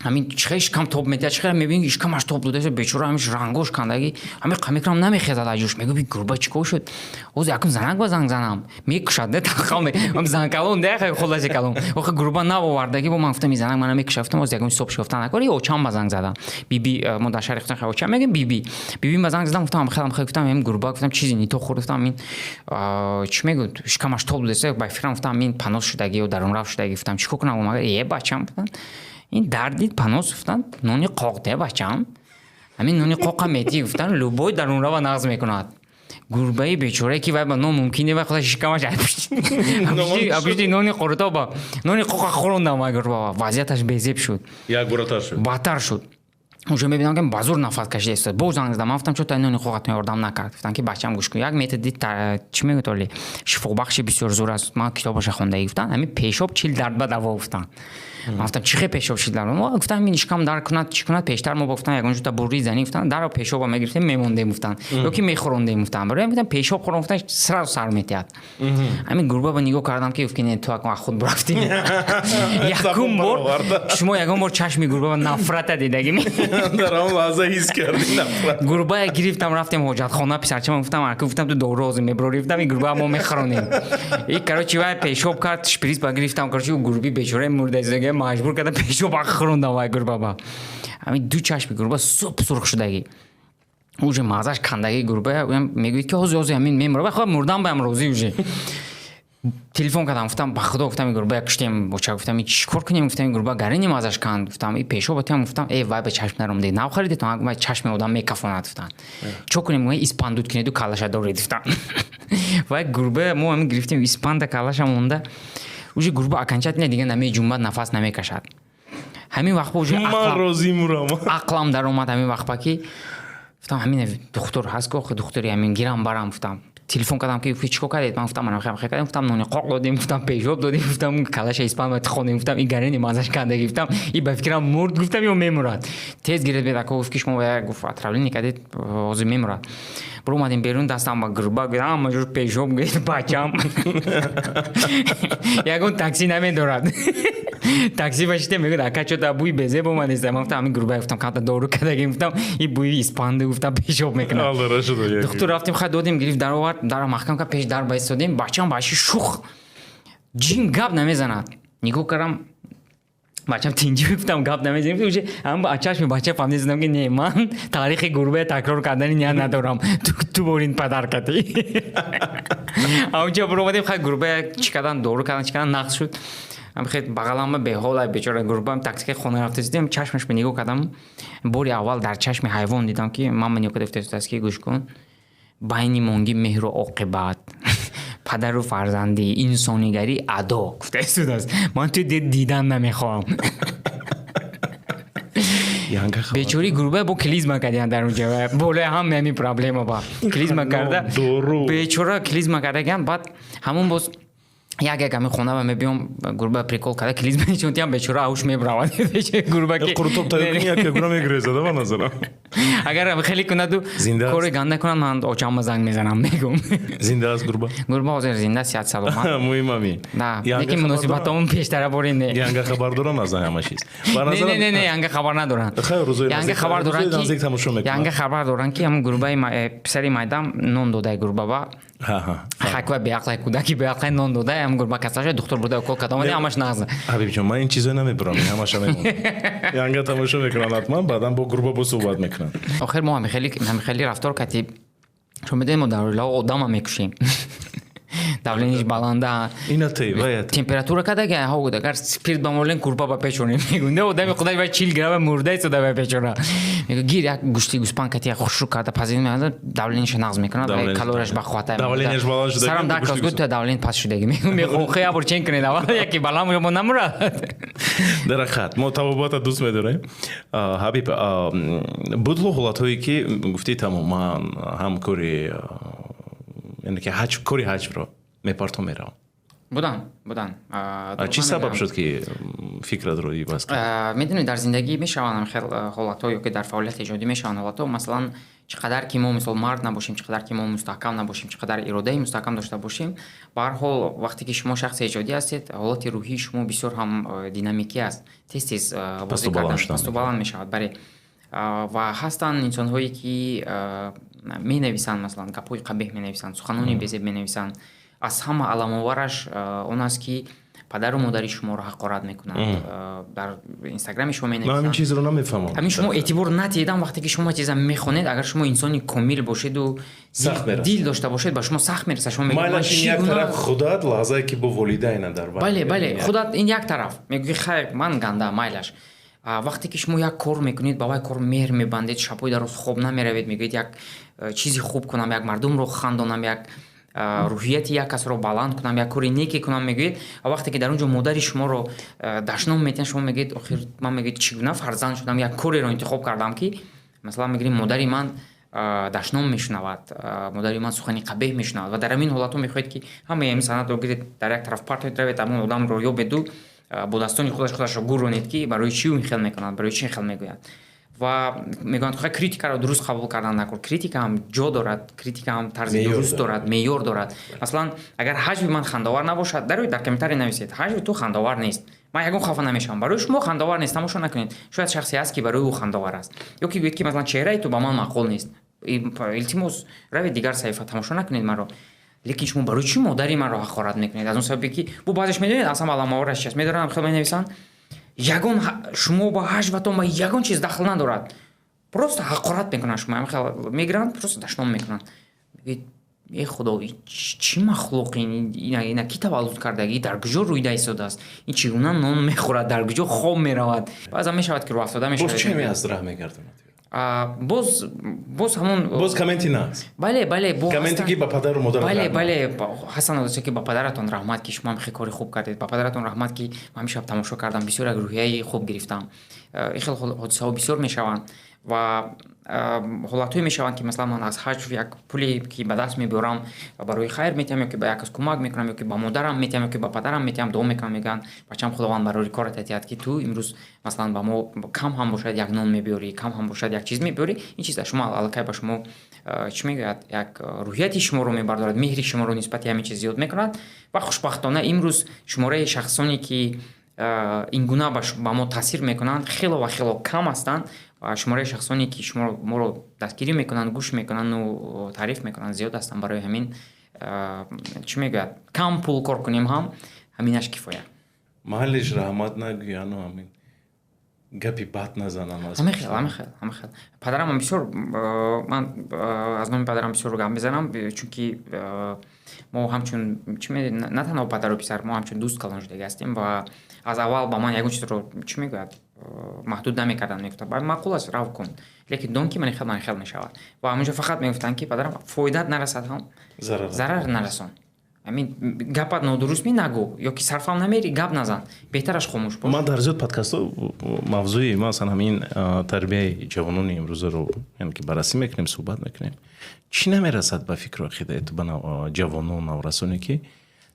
Ҳамин чихе шикам тоб медиҳад, чихе мебинӣ, шикамаш тоб додааст, бечора, ҳамин рангош кандагӣ, ҳамин қамекрам намехезад аз ҷӯш. Мегӯ, би гурба чӣ кор шуд? Ҳозир якум занак ба занг занам, мекушад, не тақал занкалон де хуласи калон. Охи гурба навовардагӣ бо ман, гуфтам, ин занак мана мекушад, гуфтам, ҳозир якум ҳисоб шикофта накор. Очам ба занг задам, биби, мо дар шаҳри Хуҷанд очам мегӯем, биби, бибим ба занг задам, гуфтам, хелам хел, гуфтам, ин гурба, гуфтам, чизе не то хӯрд, гуфтам, ин чӣ мегӯ, шикамаш тоб додааст, ба фикрам, гуфтам, ин панос шудагӣ ё дарунрав шудагӣ, гуфтам, чӣ кор кунам? Е, бачам, гуфтам, ин дарди панос, гуфтанд, нони қоқ де, бачам, ҳамин нони қоқа метӣ, гуфтанд, любой дарунрава нағз мекунад. Гурбаи бечорае ки вай ба нон мумкин не, вай худаш шикамаш апушти нони қурутоба, нони қоқа хӯрондам, вай гурба вазъияташ безеб шуд. Як боратар шуд. Бадтар шуд. Уже мебинам, ки ба зур нафас кашида истод. Боз занг задам, ман гуфтам, чо та нони қоқатон ёрдам накард? Гуфтам, ки бачам, гӯш кун, як методи, чӣ мегӯяд, оли шифобахши бисёр зур аст, ман китобаша хондагӣ, гуфтам, ҳамин пешоб 40 дард ба даво, гуфтам. Ман гуфтам, чӣ хел пешоб 40 дард? Гуфтам, ҳамин шикам дард кунад, чӣ кунад, пештар мо гуфтам, ягон ҷута бурри занӣ, гуфтам, даро пешоба мегирифтем, мемондем, гуфтам, ё ки мехӯрондем, гуфтам, барои гуфтам, пешоб хӯрон, гуфтам, сразу сар метиҳад. Ҳамин гурба ба нигоҳ кардам, ки гуфт, ки не, ту акун аз худ бурафтӣ. Якум бор шумо ягон бор чашми гурба ба нафрата дидагӣ? Дар он лаҳза ҳис кардӣ нафрат. Гурбая гирифтам, рафтем ҳоҷатхона, писарчама гуфтам, ака, гуфтам, ту дору ҳозир меброрӣ, гуфтам, ин гурба мо мехӯронем. И, короче, вай пешоб кард, шприц ба гирифтам, короче, гурби бечораи мурда маҷбур кардам, пешоб хӯрондам вай гурба ба. Ҳамин ду чашми гурба суп сурх шудагӣ, уже мағзаш кандагӣ. Гурба мегӯяд, ки ҳозир, ҳозир ҳамин мемурад, вай худ мурдан баям розӣ. Уже телефон кардам, гуфтам, ба худо, гуфтам, ин гурба куштем, боча, гуфтам, ин чӣ кор кунем, гуфтам, ин гурба гарини мазаш канд, гуфтам, и пешоба тиам, гуфтам, э, вай ба чашм наромде, нав харидетон, вай чашми одам мекафонад, гуфтам, чо кунем? Испанд дуд кунеду калаша доред, гуфтам. Вай гурба мо ҳамин гирифтем, испанда калаша монда, уже гурба окончательно дига намеҷунбад, нафас намекашад. Ҳамин вақт уже ман розӣ мурам. Ақлам даромад. Ҳамин вақт ки гуфтам, ҳамин духтур ҳаст ки, охи духтури ҳамин гирам барам, гуфтам. Телефон кардам, ки чӣ кор кардед? Ман гуфтам, ман хел кардем, гуфтам, нони қоқ додем, гуфтам, пешоб додем, гуфтам, калаша испанд хонем, гуфтам, и гарини мазаш кандагӣ, гуфтам, и ба фикрам мурд, гуфтам, ё мемурад, тез гиред бед, ако. Гуфт, ки шумо, гуфт, отравление кардед, ҳозир мемурад. Буромадем берун, дастам ба гурба, ҳама ҷош пешоб, бачам ягон такси намедорад, такси башите, мегӯяд, ака, чо-то бӯи безеб омадеста? Ман гуфтам, ҳамин гурба, гуфтам, камта дору кардагим, гуфтам, и бӯи испанду, гуфтам, пешоб мекунад. Духтур рафтем, хай, додем, гирифт, даровард, дара маҳкам кард, пеш дар баистодем. Бачам бачи шух, ҷим гап намезанад. Нигоҳ кардам, бачам тинҷӣ, гуфтам, гап намезанем. Уже ҳам чашми бача фаҳмидам, ки не, ман таърихи гурбая такрор кардани ният надорам, ту борин падар кардӣ. Ҳамунҷо буромадем, хай, гурбая чӣ кардан, дору кардан, чӣ кардан, нақс шуд. Хел бағалама беҳола бечора гурбам, таксика хона рафта дидем. Чашмаш ба нигоҳ кардам, бори аввал дар чашми ҳайвон дидам, ки ман ба нигоҳ карда гуфтааст, ки гӯш кун, байни монги меҳру оқибат, падару фарзандӣ, инсонигарӣ адо, гуфта истодааст, ман ту дидан намехоҳам. Бечори гурба бо клизма кардиян дар онҷа, болои ҳама ҳамин проблема ба клизма карда, бечора клизма кардагиан. Баъд ҳамон боз як як ҳамин хона ба мебиём, гурба прикол карда, клизма нишонтиям, бечора ауш мебравад гурба. Ки қурутоб тайёр кунӣ, як ягона мегрезада ба назарам. Агар хеле кунаду кори ганда кунад, ман очамма занг мезанам, мегум. Зинда аст гурба? Гурба ҳозир зинда, сиҳат, саломат. Муҳим ҳамин. Да, лекин муносибатомон пештара бори не. Янга хабар дорам аз ҳама чиз. Не, янга хабар надоранд. Янга хабар доранд ки, янга хабар доранд, ки ҳамн гурбаи писари майдам нон додай гурба ба хаква, беақлай, кӯдаки беақлай нон додай, ҳам гурба касал шуд, духтур бурда, укол кард, омади, ҳамаш нағз. Ҳабибҷон, ман ин чизо намебурам, ҳамаша мемонам. Янга тамошо мекунанд ҳатман, баъдан бо гурба бо суҳбат мекунанд. Охир мо ҳамихели рафтор кардем, шумо медонед, мо дар оилаҳо одама мекушем, давление ш баланда, температура кадаги, агар спирт ба молен, курпа ба печонем, мегӯ, не, одами худаш вай 40 грамма мурда истода ба печона, мегӯ, гир, як гӯшти гӯспанд кати, як хушрӯ карда пазин, давление ша нағз мекунад, калорияш ба қуввата. Давление ш баланд шуда. Сарам дар кас гӯ, ту давление паст шудаги, мегӯ, мехоҳ як бор чен кунед аввал, яки баланд мо намурад. Дар ҳақиқат мо табобата дӯст медорем. Ҳабиб, будлу ҳолатҳое, ки гуфтӣ, тамом, ман ҳам кори, яъне ки ҳаҷ, кори ҳаҷро мепартом, меравам? Будан, будан. Чӣ сабаб шуд, ки Фикратро иваз кард? Медонед, дар зиндагӣ мешаванд хел ҳолатҳо ё ки дар фаъолияти эҷодӣ мешаванд ҳолатҳо. Масалан, чӣ қадар ки мо, мисол, мард набошем, чӣ қадар ки мо мустаҳкам набошем, чӣ қадар иродаи мустаҳкам дошта бошем, ба ҳар ҳол, вақте ки шумо шахси эҷодӣ ҳастед, ҳолати рӯҳии шумо бисёр ҳам динамикӣ аст, тез тез бозӣ кардан, пасту баланд мешавад. Бале, ва ҳастанд инсонҳое, ки менависанд, масалан, гапҳои қабеҳ менависанд, суханони безеб менависанд. Аз ҳама аламовараш он аст, ки падару модари шуморо ҳақорат мекунанд, дар Инстаграми шумо менависанд. Ман ҳамин чизро намефаҳмам. Ҳамин шумо эътибор натиҳедам, вақте ки шумо чиза мехонед, агар шумо инсони комил бошеду дил дошта бошед, ба шумо сахт мерасад. Шумо мегӯед, ин як тараф худат, лаҳзае ки бо волидайна дар Бале, худат ин як тараф, мегӯӣ: «Хайр, ман ганда, майлаш». Вақте ки шумо як кор мекунед, ба вай кор меҳр мебандед, шабҳои дароз хоб намеравед, мегӯед: «Як чизи хуб кунам, як мардумро хандонам, як рӯҳияти як касро баланд кунам, як кори неке кунам», мегӯед. Ва вақте ки дар он ҷо модари шуморо дашном метиҳанд, шумо мегӯед: «Охир ман, мегӯед, чӣ гуна фарзанд шудам, як кореро интихоб кардам, ки, масалан, мегирем, модари ман дашном мешунавад, модари ман сухани қабеҳ мешунавад». Ва дар ҳамин ҳолатҳо мехоҳед, ки ҳамаи ҳамин санадро гиред, дар як тараф партоед, равед, ҳамон одамро ёбеду бо дастони худаш худашро гурронед, ки барои чӣ ӯ ин хел мекунад, барои чӣ ин хел мегӯяд. Ва мегӯянд, хай, критикаро дуруст қабул кардан накун. Критика ҳам ҷо дорад, критика ҳам тарзи дуруст дорад, меъёр дорад. Масалан, агар ҳаҷви ман хандовар набошад, дароед, дар комментарий нависед: «Ҳаҷви ту хандовар нест». Ман ягон хафа намешавам. Барои шумо хандовар нест, тамошо накунед. Шояд шахсе ҳаст, ки барои ӯ хандовар аст. Ё ки гӯед, ки, масалан, чеҳраи ту ба ман маъқул нест, илтимос, равед дигар саҳифа, тамошо накунед маро. Лекин шумо барои чӣ модари маро ҳақорат мекунед? Аз он сабабе, ки бу баъзеш, медонед, аз ҳама аламовараш чи аст? Медоранд, хел менависанд, ягон шумо ба ҳаҷватон ба ягон чиз дахл надорад, просто ҳақорат мекунанд. Шумо хел мегиранд, просто дашном мекунанд. Мегӯед: «Э Худо, чӣ махлуқ ина? Ки таваллуд кардаги? Дар куҷо рӯйда истодааст? Ин чӣ гуна нон мехӯрад? Дар куҷо хоб меравад?» Баъзан мешавад, ки рӯафтода мешавад. Боз чӣ аз раҳ мегардонад? Боз ҳамон. Боз комменти нағз. Бале. Комменте, ки ба падару модар. Бале, ҳастанд одасое, ки «Ба падаратон раҳмат, ки шумо ҳам хеле кори хуб кардед, ба падаратон раҳмат, ки ман ҳамин шаб тамошо кардам, бисёр як рӯҳияи хуб гирифтам». Ин хел ҳодисаҳо бисёр мешаванд ва ҳолатҳое мешаванд, ки, масалан, ман аз ҳаҷв як пуле, ки ба даст мебиёрам, барои хайр метиҳам ё ки ба як кас кӯмак мекунам, ё ки ба модарам метиҳам, ё ки ба падарам метиҳам. Дуо мекунам, мегӯянд: «Бачам, Худованд барори корат диҳад, ки ту имрӯз, масалан, ба мо кам ҳам бошад, як нон мебиёрӣ, кам ҳам бошад, як чиз мебиёрӣ». Ин чиз шумо аллакай ба шумо, чӣ мегӯяд, як рӯҳияти шуморо мебардорад, меҳри шуморо нисбати ҳамин чиз зиёд мекунад. Ва хушбахтона, имрӯз шумораи шахсоне, ки ин гуна ба мо таъсир мекунанд, хело ва хело кам ҳастанд ва шумораи шахсоне, ки шуморо, моро дастгирӣ мекунанд, гӯш мекунанду таъриф мекунанд, зиёд ҳастанд. Барои ҳамин, чӣ мегӯяд, кам пул кор кунем ҳам, ҳаминаш кифоя. Маҳаллиш раҳмат нагӯяну ҳамин гапи бад назанам. Ҳамин хел, ҳамин хел, ҳамин хел. Падарам бисёр, ман аз номи падарам бисёр гап мезанам, чунки мо ҳамчун, чӣ, на танҳо падару писар, мо ҳамчун дӯст калон шудагӣ ҳастем. Ва аз аввал ба ман ягон чизро, чӣ мегӯяд, маҳдуд намекарданд. Мегуфтанд: «Маъқул аст, рав, кун, лекин дон, ки мани хел, мани хел мешавад». Ва ҳамонҷо фақат мегуфтанд, ки падарам: «Фоидаат нарасад ҳам, зарар нарасон. Ҳамин гапат нодуруст ми, нагӯ, ё ки сарфам намери, гап назан, беҳтараш хомӯш бош». Ман дар зиёд подкастҳо мавзӯи, масалан, ҳамин тарбияи ҷавонони имрӯзаро, яъне ки баррасӣ мекунем, суҳбат мекунем. Чӣ намерасад ба фикру ақидаи ту, ба ҷавонон, наврасоне, ки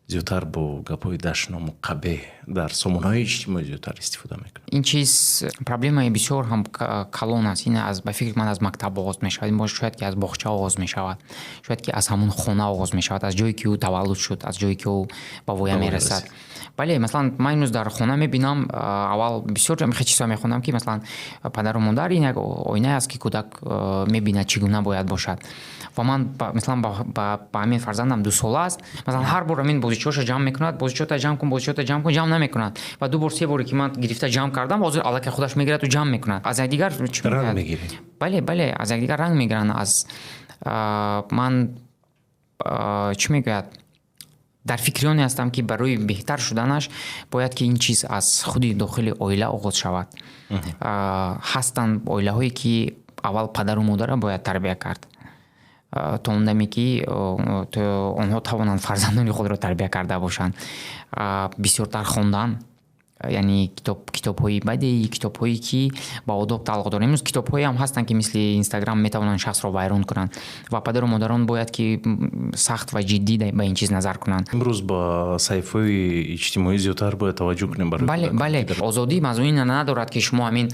зиёдтар бо гапҳои дашному қабеҳ дар сомонаҳои иҷтимоӣ зиёдтар истифода мекунанд? Ин чиз проблемаи бисёр ҳам калон аст. Ин аз, ба фикри ман, аз мактаб оғоз мешавад. Ин шояд ки аз боғча оғоз мешавад, шояд ки аз ҳамон хона оғоз мешавад, аз ҷое, ки ӯ таваллуд шуд, аз ҷое, ки ӯ ба воя мерасад. Бале, масалан, ман имрӯз дар хона мебинам, аввал бисёр хел чизҳо мехондам, ки, масалан, падару модар ин як оинае аст, ки кӯдак мебинад, чӣ гуна бояд бошад. Ва ман, масалан, ба ҳамин фарзандам, 2 сола аст, масалан, ҳар бор ҳамин бозичаҳошо ҷамъ мекунад: «Бозичаҳота ҷамъ кун, бозичаҳота ҷамъ кун». Ҷамъ намекунад. Ва ду бор, се боре, ки ман гирифта ҷамъ кардам, ҳозир аллакай худаш мегираду ҷамъ мекунад. Аз якдигар ранг мегиред. Бале, аз якдигар ранг мегиранд. Аз ман, чӣ мегӯяд, дар фикри оне ҳастам, ки барои беҳтар шуданаш бояд ки ин чиз аз худи дохили оила оғоз шавад. Ҳастанд оилаҳое, ки аввал падару модарро бояд тарбия кард, то он даме, ки онҳо тавонанд фарзандони худро тарбия карда бошанд. Бисёртар хондан. Яъне китобҳои бадеӣ, китобҳое, ки ба одоб тааллуқ доранд. Имрӯз китобҳое ҳам ҳастанд, ки мисли Инстаграм метавонанд шахсро вайрон кунанд, ва падару модарон бояд, ки сахт ва ҷиддӣ ба ин чиз назар кунанд. Имрӯз ба саҳифаҳои иҷтимоӣ зиёдтар бояд таваҷҷӯҳ кунем барои Бале, озодӣ мазмуни надорад, ки шумо ҳамин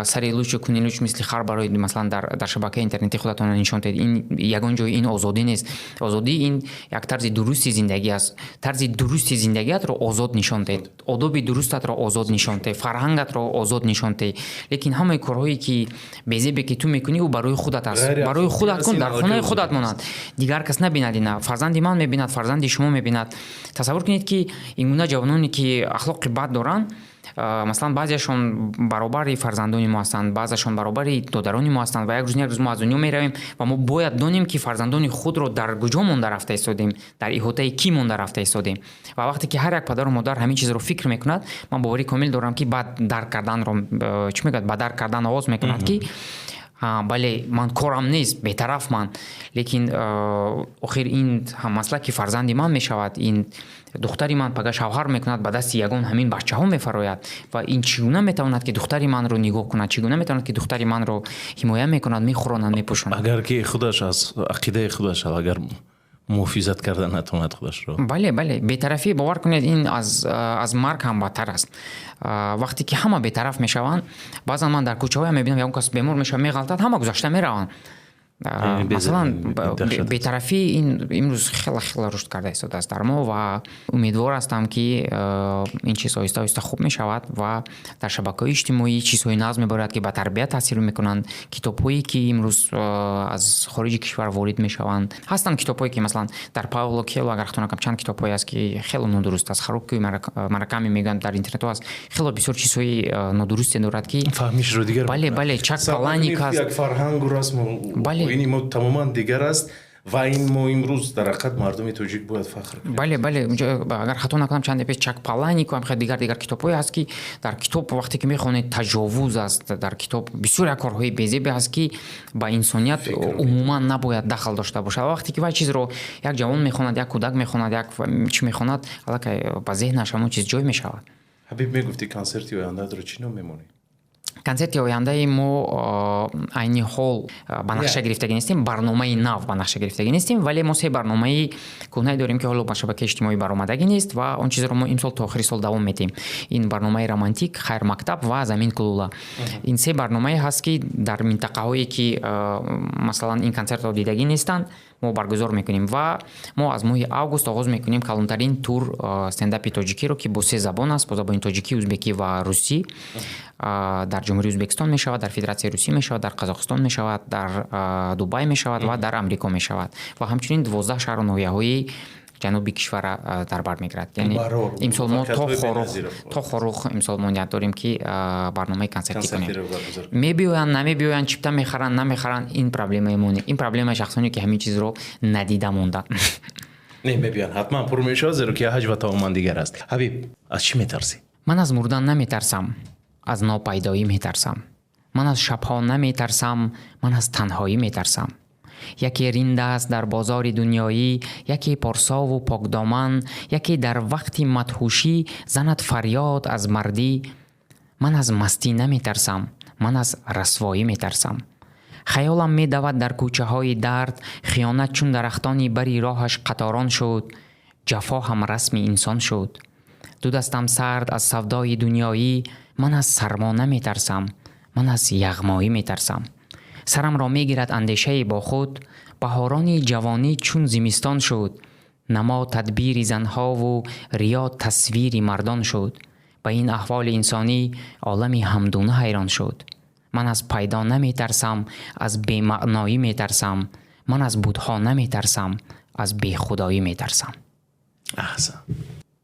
сари лучу куни луч, мисли хар барои, масалан, дар шабакаи интернетӣ худатонро нишон диҳед. Ин ягон ҷои ин озодӣ нест. Озодӣ ин як тарзи дурусти зиндагӣ аст. Тарзи дурусти зиндагиатро озод нишон диҳед, одоби дурустатро озод нишон диҳ, фарҳангатро озод нишон диҳ, лекин ҳамаи корҳое, ки безебе, ки ту мекунӣ, ӯ барои худат аст. Барои худат кун, дар хонаи худат монад, дигар кас набинад. Ина фарзанди ман мебинад, фарзанди шумо мебинад. Тасаввур кунед, ки ин гуна ҷавононе, ки ахлоқи бад доранд, масалан, баъзеашон баробари фарзандони мо ҳастанд, баъзеашон баробари додарони мо ҳастанд, ва як рӯз, як рӯз мо аз дунё меравем ва мо бояд донем, ки фарзандони худро дар куҷо монда рафта истодем, дар иҳотаи кӣ монда рафта истодем. Ва вақте ки ҳар як падару модар ҳамин чизро фикр мекунад, ман боварӣ комил дорам, ки баъд дарк карданро, чӣ мегӯяд, ба дарк кардан оғоз мекунад, ки бале, ман корам нест, бетараф ман, лекин охир ин ҳаммаслаки фарзанди ман мешавад. Ин духтари ман пага шавҳар мекунад, ба дасти ягон ҳамин бачаҳо мефарояд, ва ин чӣ гуна метавонад, ки духтари манро нигоҳ кунад? Чӣ гуна метавонад, ки духтари манро ҳимоя мекунад, мехӯронад, мепӯшонад? Агар ки худаш аз ақидаи худаш агар муҳофизат карда натавонад худашро. Бале, бетарафӣ, бовар кунед, ин аз марг ҳам бадтар аст. Вақте ки ҳама бетараф мешаванд, баъзан ман дар кӯчаҳоям мебинам, ягон кас бемор мешавад, меғалтад, ҳама гузашта мераванд. Масалан, бетарафӣ ин имрӯз хеле хеле рушд карда истодааст дар мо, ва умедвор ҳастам, ки ин чиз оҳиста оҳиста хуб мешавад ва дар шабакаҳои иҷтимоӣ чизҳои нағз мебарад, ки ба тарбият таъсир мекунанд. Китобҳое, ки имрӯз аз хориҷи кишвар ворид мешаванд, ҳастанд китобҳое, ки, масалан, дар Пауло Коэло, агар хато накунам, чанд китобҳое аст, ки хеле нодуруст аст. Харуки Мураками мегӯянд, дар интернетҳо аст, хеле бисёр чизҳои нодурусте дорад, ки фаҳмишро дигар. Бале, Чак Паланик аст. Як фарҳангу расму оини мо тамоман дигар аст, ва ин мо имрӯз дар ҳақиқат мардуми тоҷик бояд фахр кунем. Бале, агар хато накунам, чанде пеш Чак Паланик ва дигар дигар китобҳое ҳаст, ки дар китоб вақте ки мехонед, таҷовуз аст дар китоб, бисёр як корҳои безебе ҳаст, ки ба инсоният умуман набояд дахл дошта бошад. Ва вақте ки вай чизро як ҷавон мехонад, як кӯдак мехонад, як чӣ мехонад, аллакай ба зеҳнаш ҳамон чиз ҷой мешавад. Ҳабиб, мегуфтӣ, консерти ояндаатро чӣ ном мемонӣ? Консерти ояндаи мо айни ҳол ба нақша гирифтагӣ нестем, барномаи нав ба нақша гирифтагӣ нестем, вале мо се барномаи кӯҳнае дорем, ки ҳоло ба шабакаи иҷтимоӣ баромадагӣ нест, ва он чизро мо имсол то охири сол давом медиҳем. Ин барномаи «Романтик», «Хайр мактаб» ва «Замин кулула». Ин се барномае ҳаст, ки дар минтақаҳое, ки, масалан, ин консертро дидагӣ нестанд, мо баргузор мекунем. Ва мо аз моҳи август оғоз мекунем калонтарин тур стендапи тоҷикиро, ки бо се забон аст: бо забони тоҷикӣ, узбекӣ ва русӣ. Дар Ҷумҳурии Ӯзбекистон мешавад, дар Федератсияи Русия мешавад, дар Қазоқистон мешавад, дар Дубай мешавад ва дар Амрико мешавад, ва ҳамчунин 12 шаҳру ноҳияҳои ҷануби кишварра дар бар мегирад. Яъне имсол мо то Хоруғ имсол мо ният дорем, ки барномаи консертӣ кунем. Мебиёянд, намебиёянд, чипта мехаранд, намехаранд, ин проблемаи мо не, ин проблемаи шахсоне, ки ҳамин чизро надида монданд. Не, мебиёянд ҳатман, пур мешавад, зеро ки ҳаҷва тамоман дигар аст. Ҳабиб, аз чӣ метарсӣ? Ман аз мурдан наметарсам, аз нопайдоӣ метарсам. Ман аз шабҳо наметарсам, ман аз танҳоӣ метарсам. Яке ринд аст дар бозори дунёӣ, яке порсову покдоман, яке дар вақти мадҳушӣ занад фарёд аз мардӣ. Ман аз мастӣ наметарсам, ман аз расвоӣ метарсам. Хаёлам медавад дар кӯчаҳои дард. Хиёнат чун дарахтони бари роҳаш қаторон шуд, ҷафо ҳам расми инсон шуд. Ду дастам сард аз савдои дунёӣ. Ман аз сармо наметарсам, ман аз яғмоӣ метарсам. Сарамро мегирад андешае бо худ: баҳорони ҷавонӣ чун зимистон шуд. Намо тадбири занҳову риё тасвири мардон шуд. Ба ин аҳволи инсонӣ олами ҳамдуна ҳайрон шуд. Ман аз пайдо наметарсам, аз бемаъноӣ метарсам. Ман аз бутҳо наметарсам, аз бехудоӣ метарсам. Аҳсан.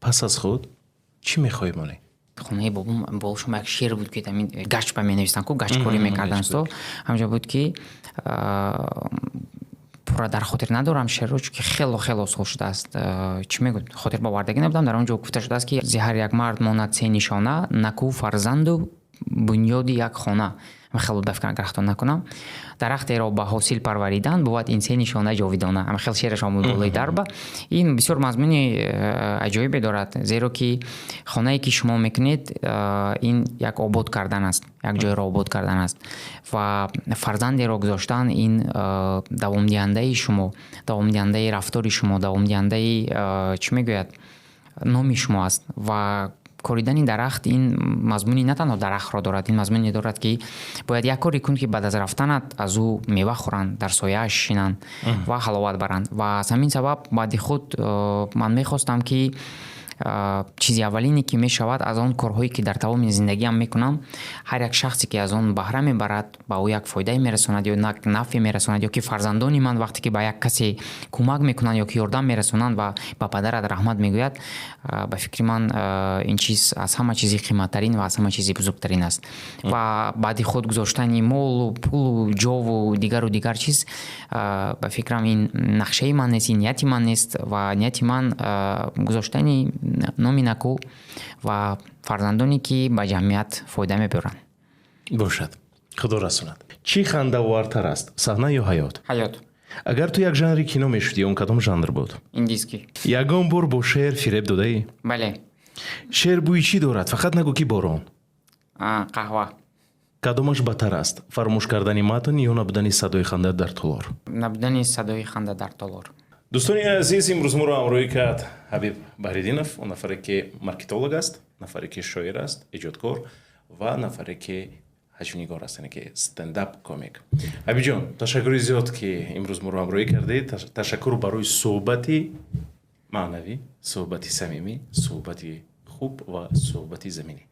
Пас аз худ чӣ мехоҳӣ монӣ? Хонаи бобом болошум як шер буд, ки ҳамин гач ба менавистанд ку, гачкорӣ мекарданд. Ҳамҷо буд, ки пурра дар хотир надорам шерро, чунки хело хело сол шудааст, чӣ мегӯд, хотир бовардагӣ набудам. Дар он ҷо гуфта шудааст, ки зи ҳар як мард монад се нишона: наку, фарзанду бунёди як хона. Хеле ба фикрам, агар хато накунам, дарахтеро ба ҳосил парваридан бувад ин се нишона ҷовидона. Ама хел шеъраш омуд болои дарба. Ин бисёр мазмуни аҷоибе дорад, зеро ки хонае, ки шумо мекунед, ин як обод кардан аст, як ҷойро обод кардан аст ва фарзандеро гузоштан, ин давомдиҳандаи шумо, давомдиҳандаи рафтори шумо, давомдиҳандаи, чӣ мегӯяд, номи шумо аст. Ва коридани дарахт, ин мазмуни на танҳо дарахтро дорад, ин мазмуне дорад, ки бояд як коре кун, ки баъд аз рафтанат аз ӯ мева хӯранд, дар сояаш шинанд ва ҳаловат баранд. Ва аз ҳамин сабаб баъди худ ман мехостам, ки чизи аввалине, ки мешавад, аз он корҳое, ки дар тамоми зиндагиам мекунам, ҳар як шахсе, ки аз он баҳра мебарад, ба ӯ як фоидае мерасонад ё нафъе мерасонад, ё ки фарзандони ман вақте ки ба як касе кӯмак мекунанд ё ки ёрдам мерасонанд ва ба падарат раҳмат мегӯяд, ба фикри ман, ин чиз аз ҳама чизи қиматтарин ва аз ҳама чизи бузургтарин аст. Ва баъди худ гузоштани молу пулу ҷову дигару дигар чиз, ба фикрам, ин нақшаи ман нест, ин нияти ман нест. Ва нияти ман гузоштани номи наку ва фарзандоне, ки ба ҷамъият фоида мебиёранд. Бошад, худо расонад. Чӣ хандаовартар аст, саҳна ё ҳаёт? Ҳаёт. Агар ту як жанри кино мешудӣ, он кадом жанр буд? Индийский. Ягон бор бо шеър фиреб додаӣ? Бале. Шеър бӯи чӣ дорад? Фақат нагӯ, ки борон. Қаҳва. Кадомаш бадтар аст, фаромӯш кардани матн ё набудани садои ханда дар толор? Набудани садои ханда дар толор. Дӯстони азиз, имрӯз моро ҳамроҳӣ кард Ҳабиб Баҳриддинов, он нафаре, ки маркетолог аст, нафаре, ки шоир аст, эҷодкор ва нафаре, ки ҳаҷвнигор аст, яъне ки стендап комик. Ҳабибҷон, ташаккури зиёд, ки имрӯз моро ҳамроҳӣ кардед. Ташаккур барои суҳбати маънавӣ, суҳбати самимӣ, суҳбати хуб ва суҳбати заминӣ.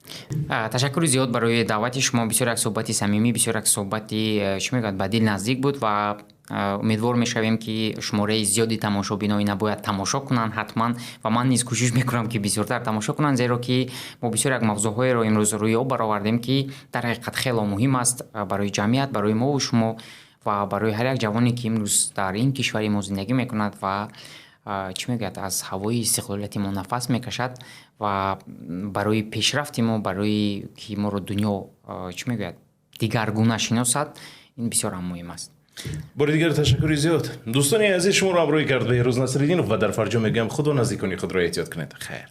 Ташаккури зиёд барои даъвати шумо. Бисёр як суҳбати самимӣ, бисёр як суҳбати, чӣ мегӯяд, ба дил наздик буд ва умедвор мешавем, ки шумораи зиёди тамошобино ина бояд тамошо кунанд ҳатман ва ман низ кӯшиш мекунам, ки бисёртар тамошо кунанд, зеро ки мо бисёр як мавзӯъҳоеро имрӯз рӯи об баровардем, ки дар ҳақиқат хело муҳим аст барои ҷамъият, барои мову шумо ва барои ҳар як ҷавоне, ки имрӯз дар ин кишвари мо зиндагӣ мекунад ва, чӣ мегӯяд, аз ҳавои истиқлолияти мо нафас мекашад ва барои пешрафти мо, барои ки моро дунё, чӣ мегӯяд, дигаргуна шиносад, ин бисёр ҳам муҳим аст. Бори дигар ташаккури зиёд. Дӯстони азиз, шуморо ҳамроҳӣ кард Беҳрӯз Насриддинов ва дар фарҷом мегӯям, худу наздикони худро эҳтиёт кунед. Хайр.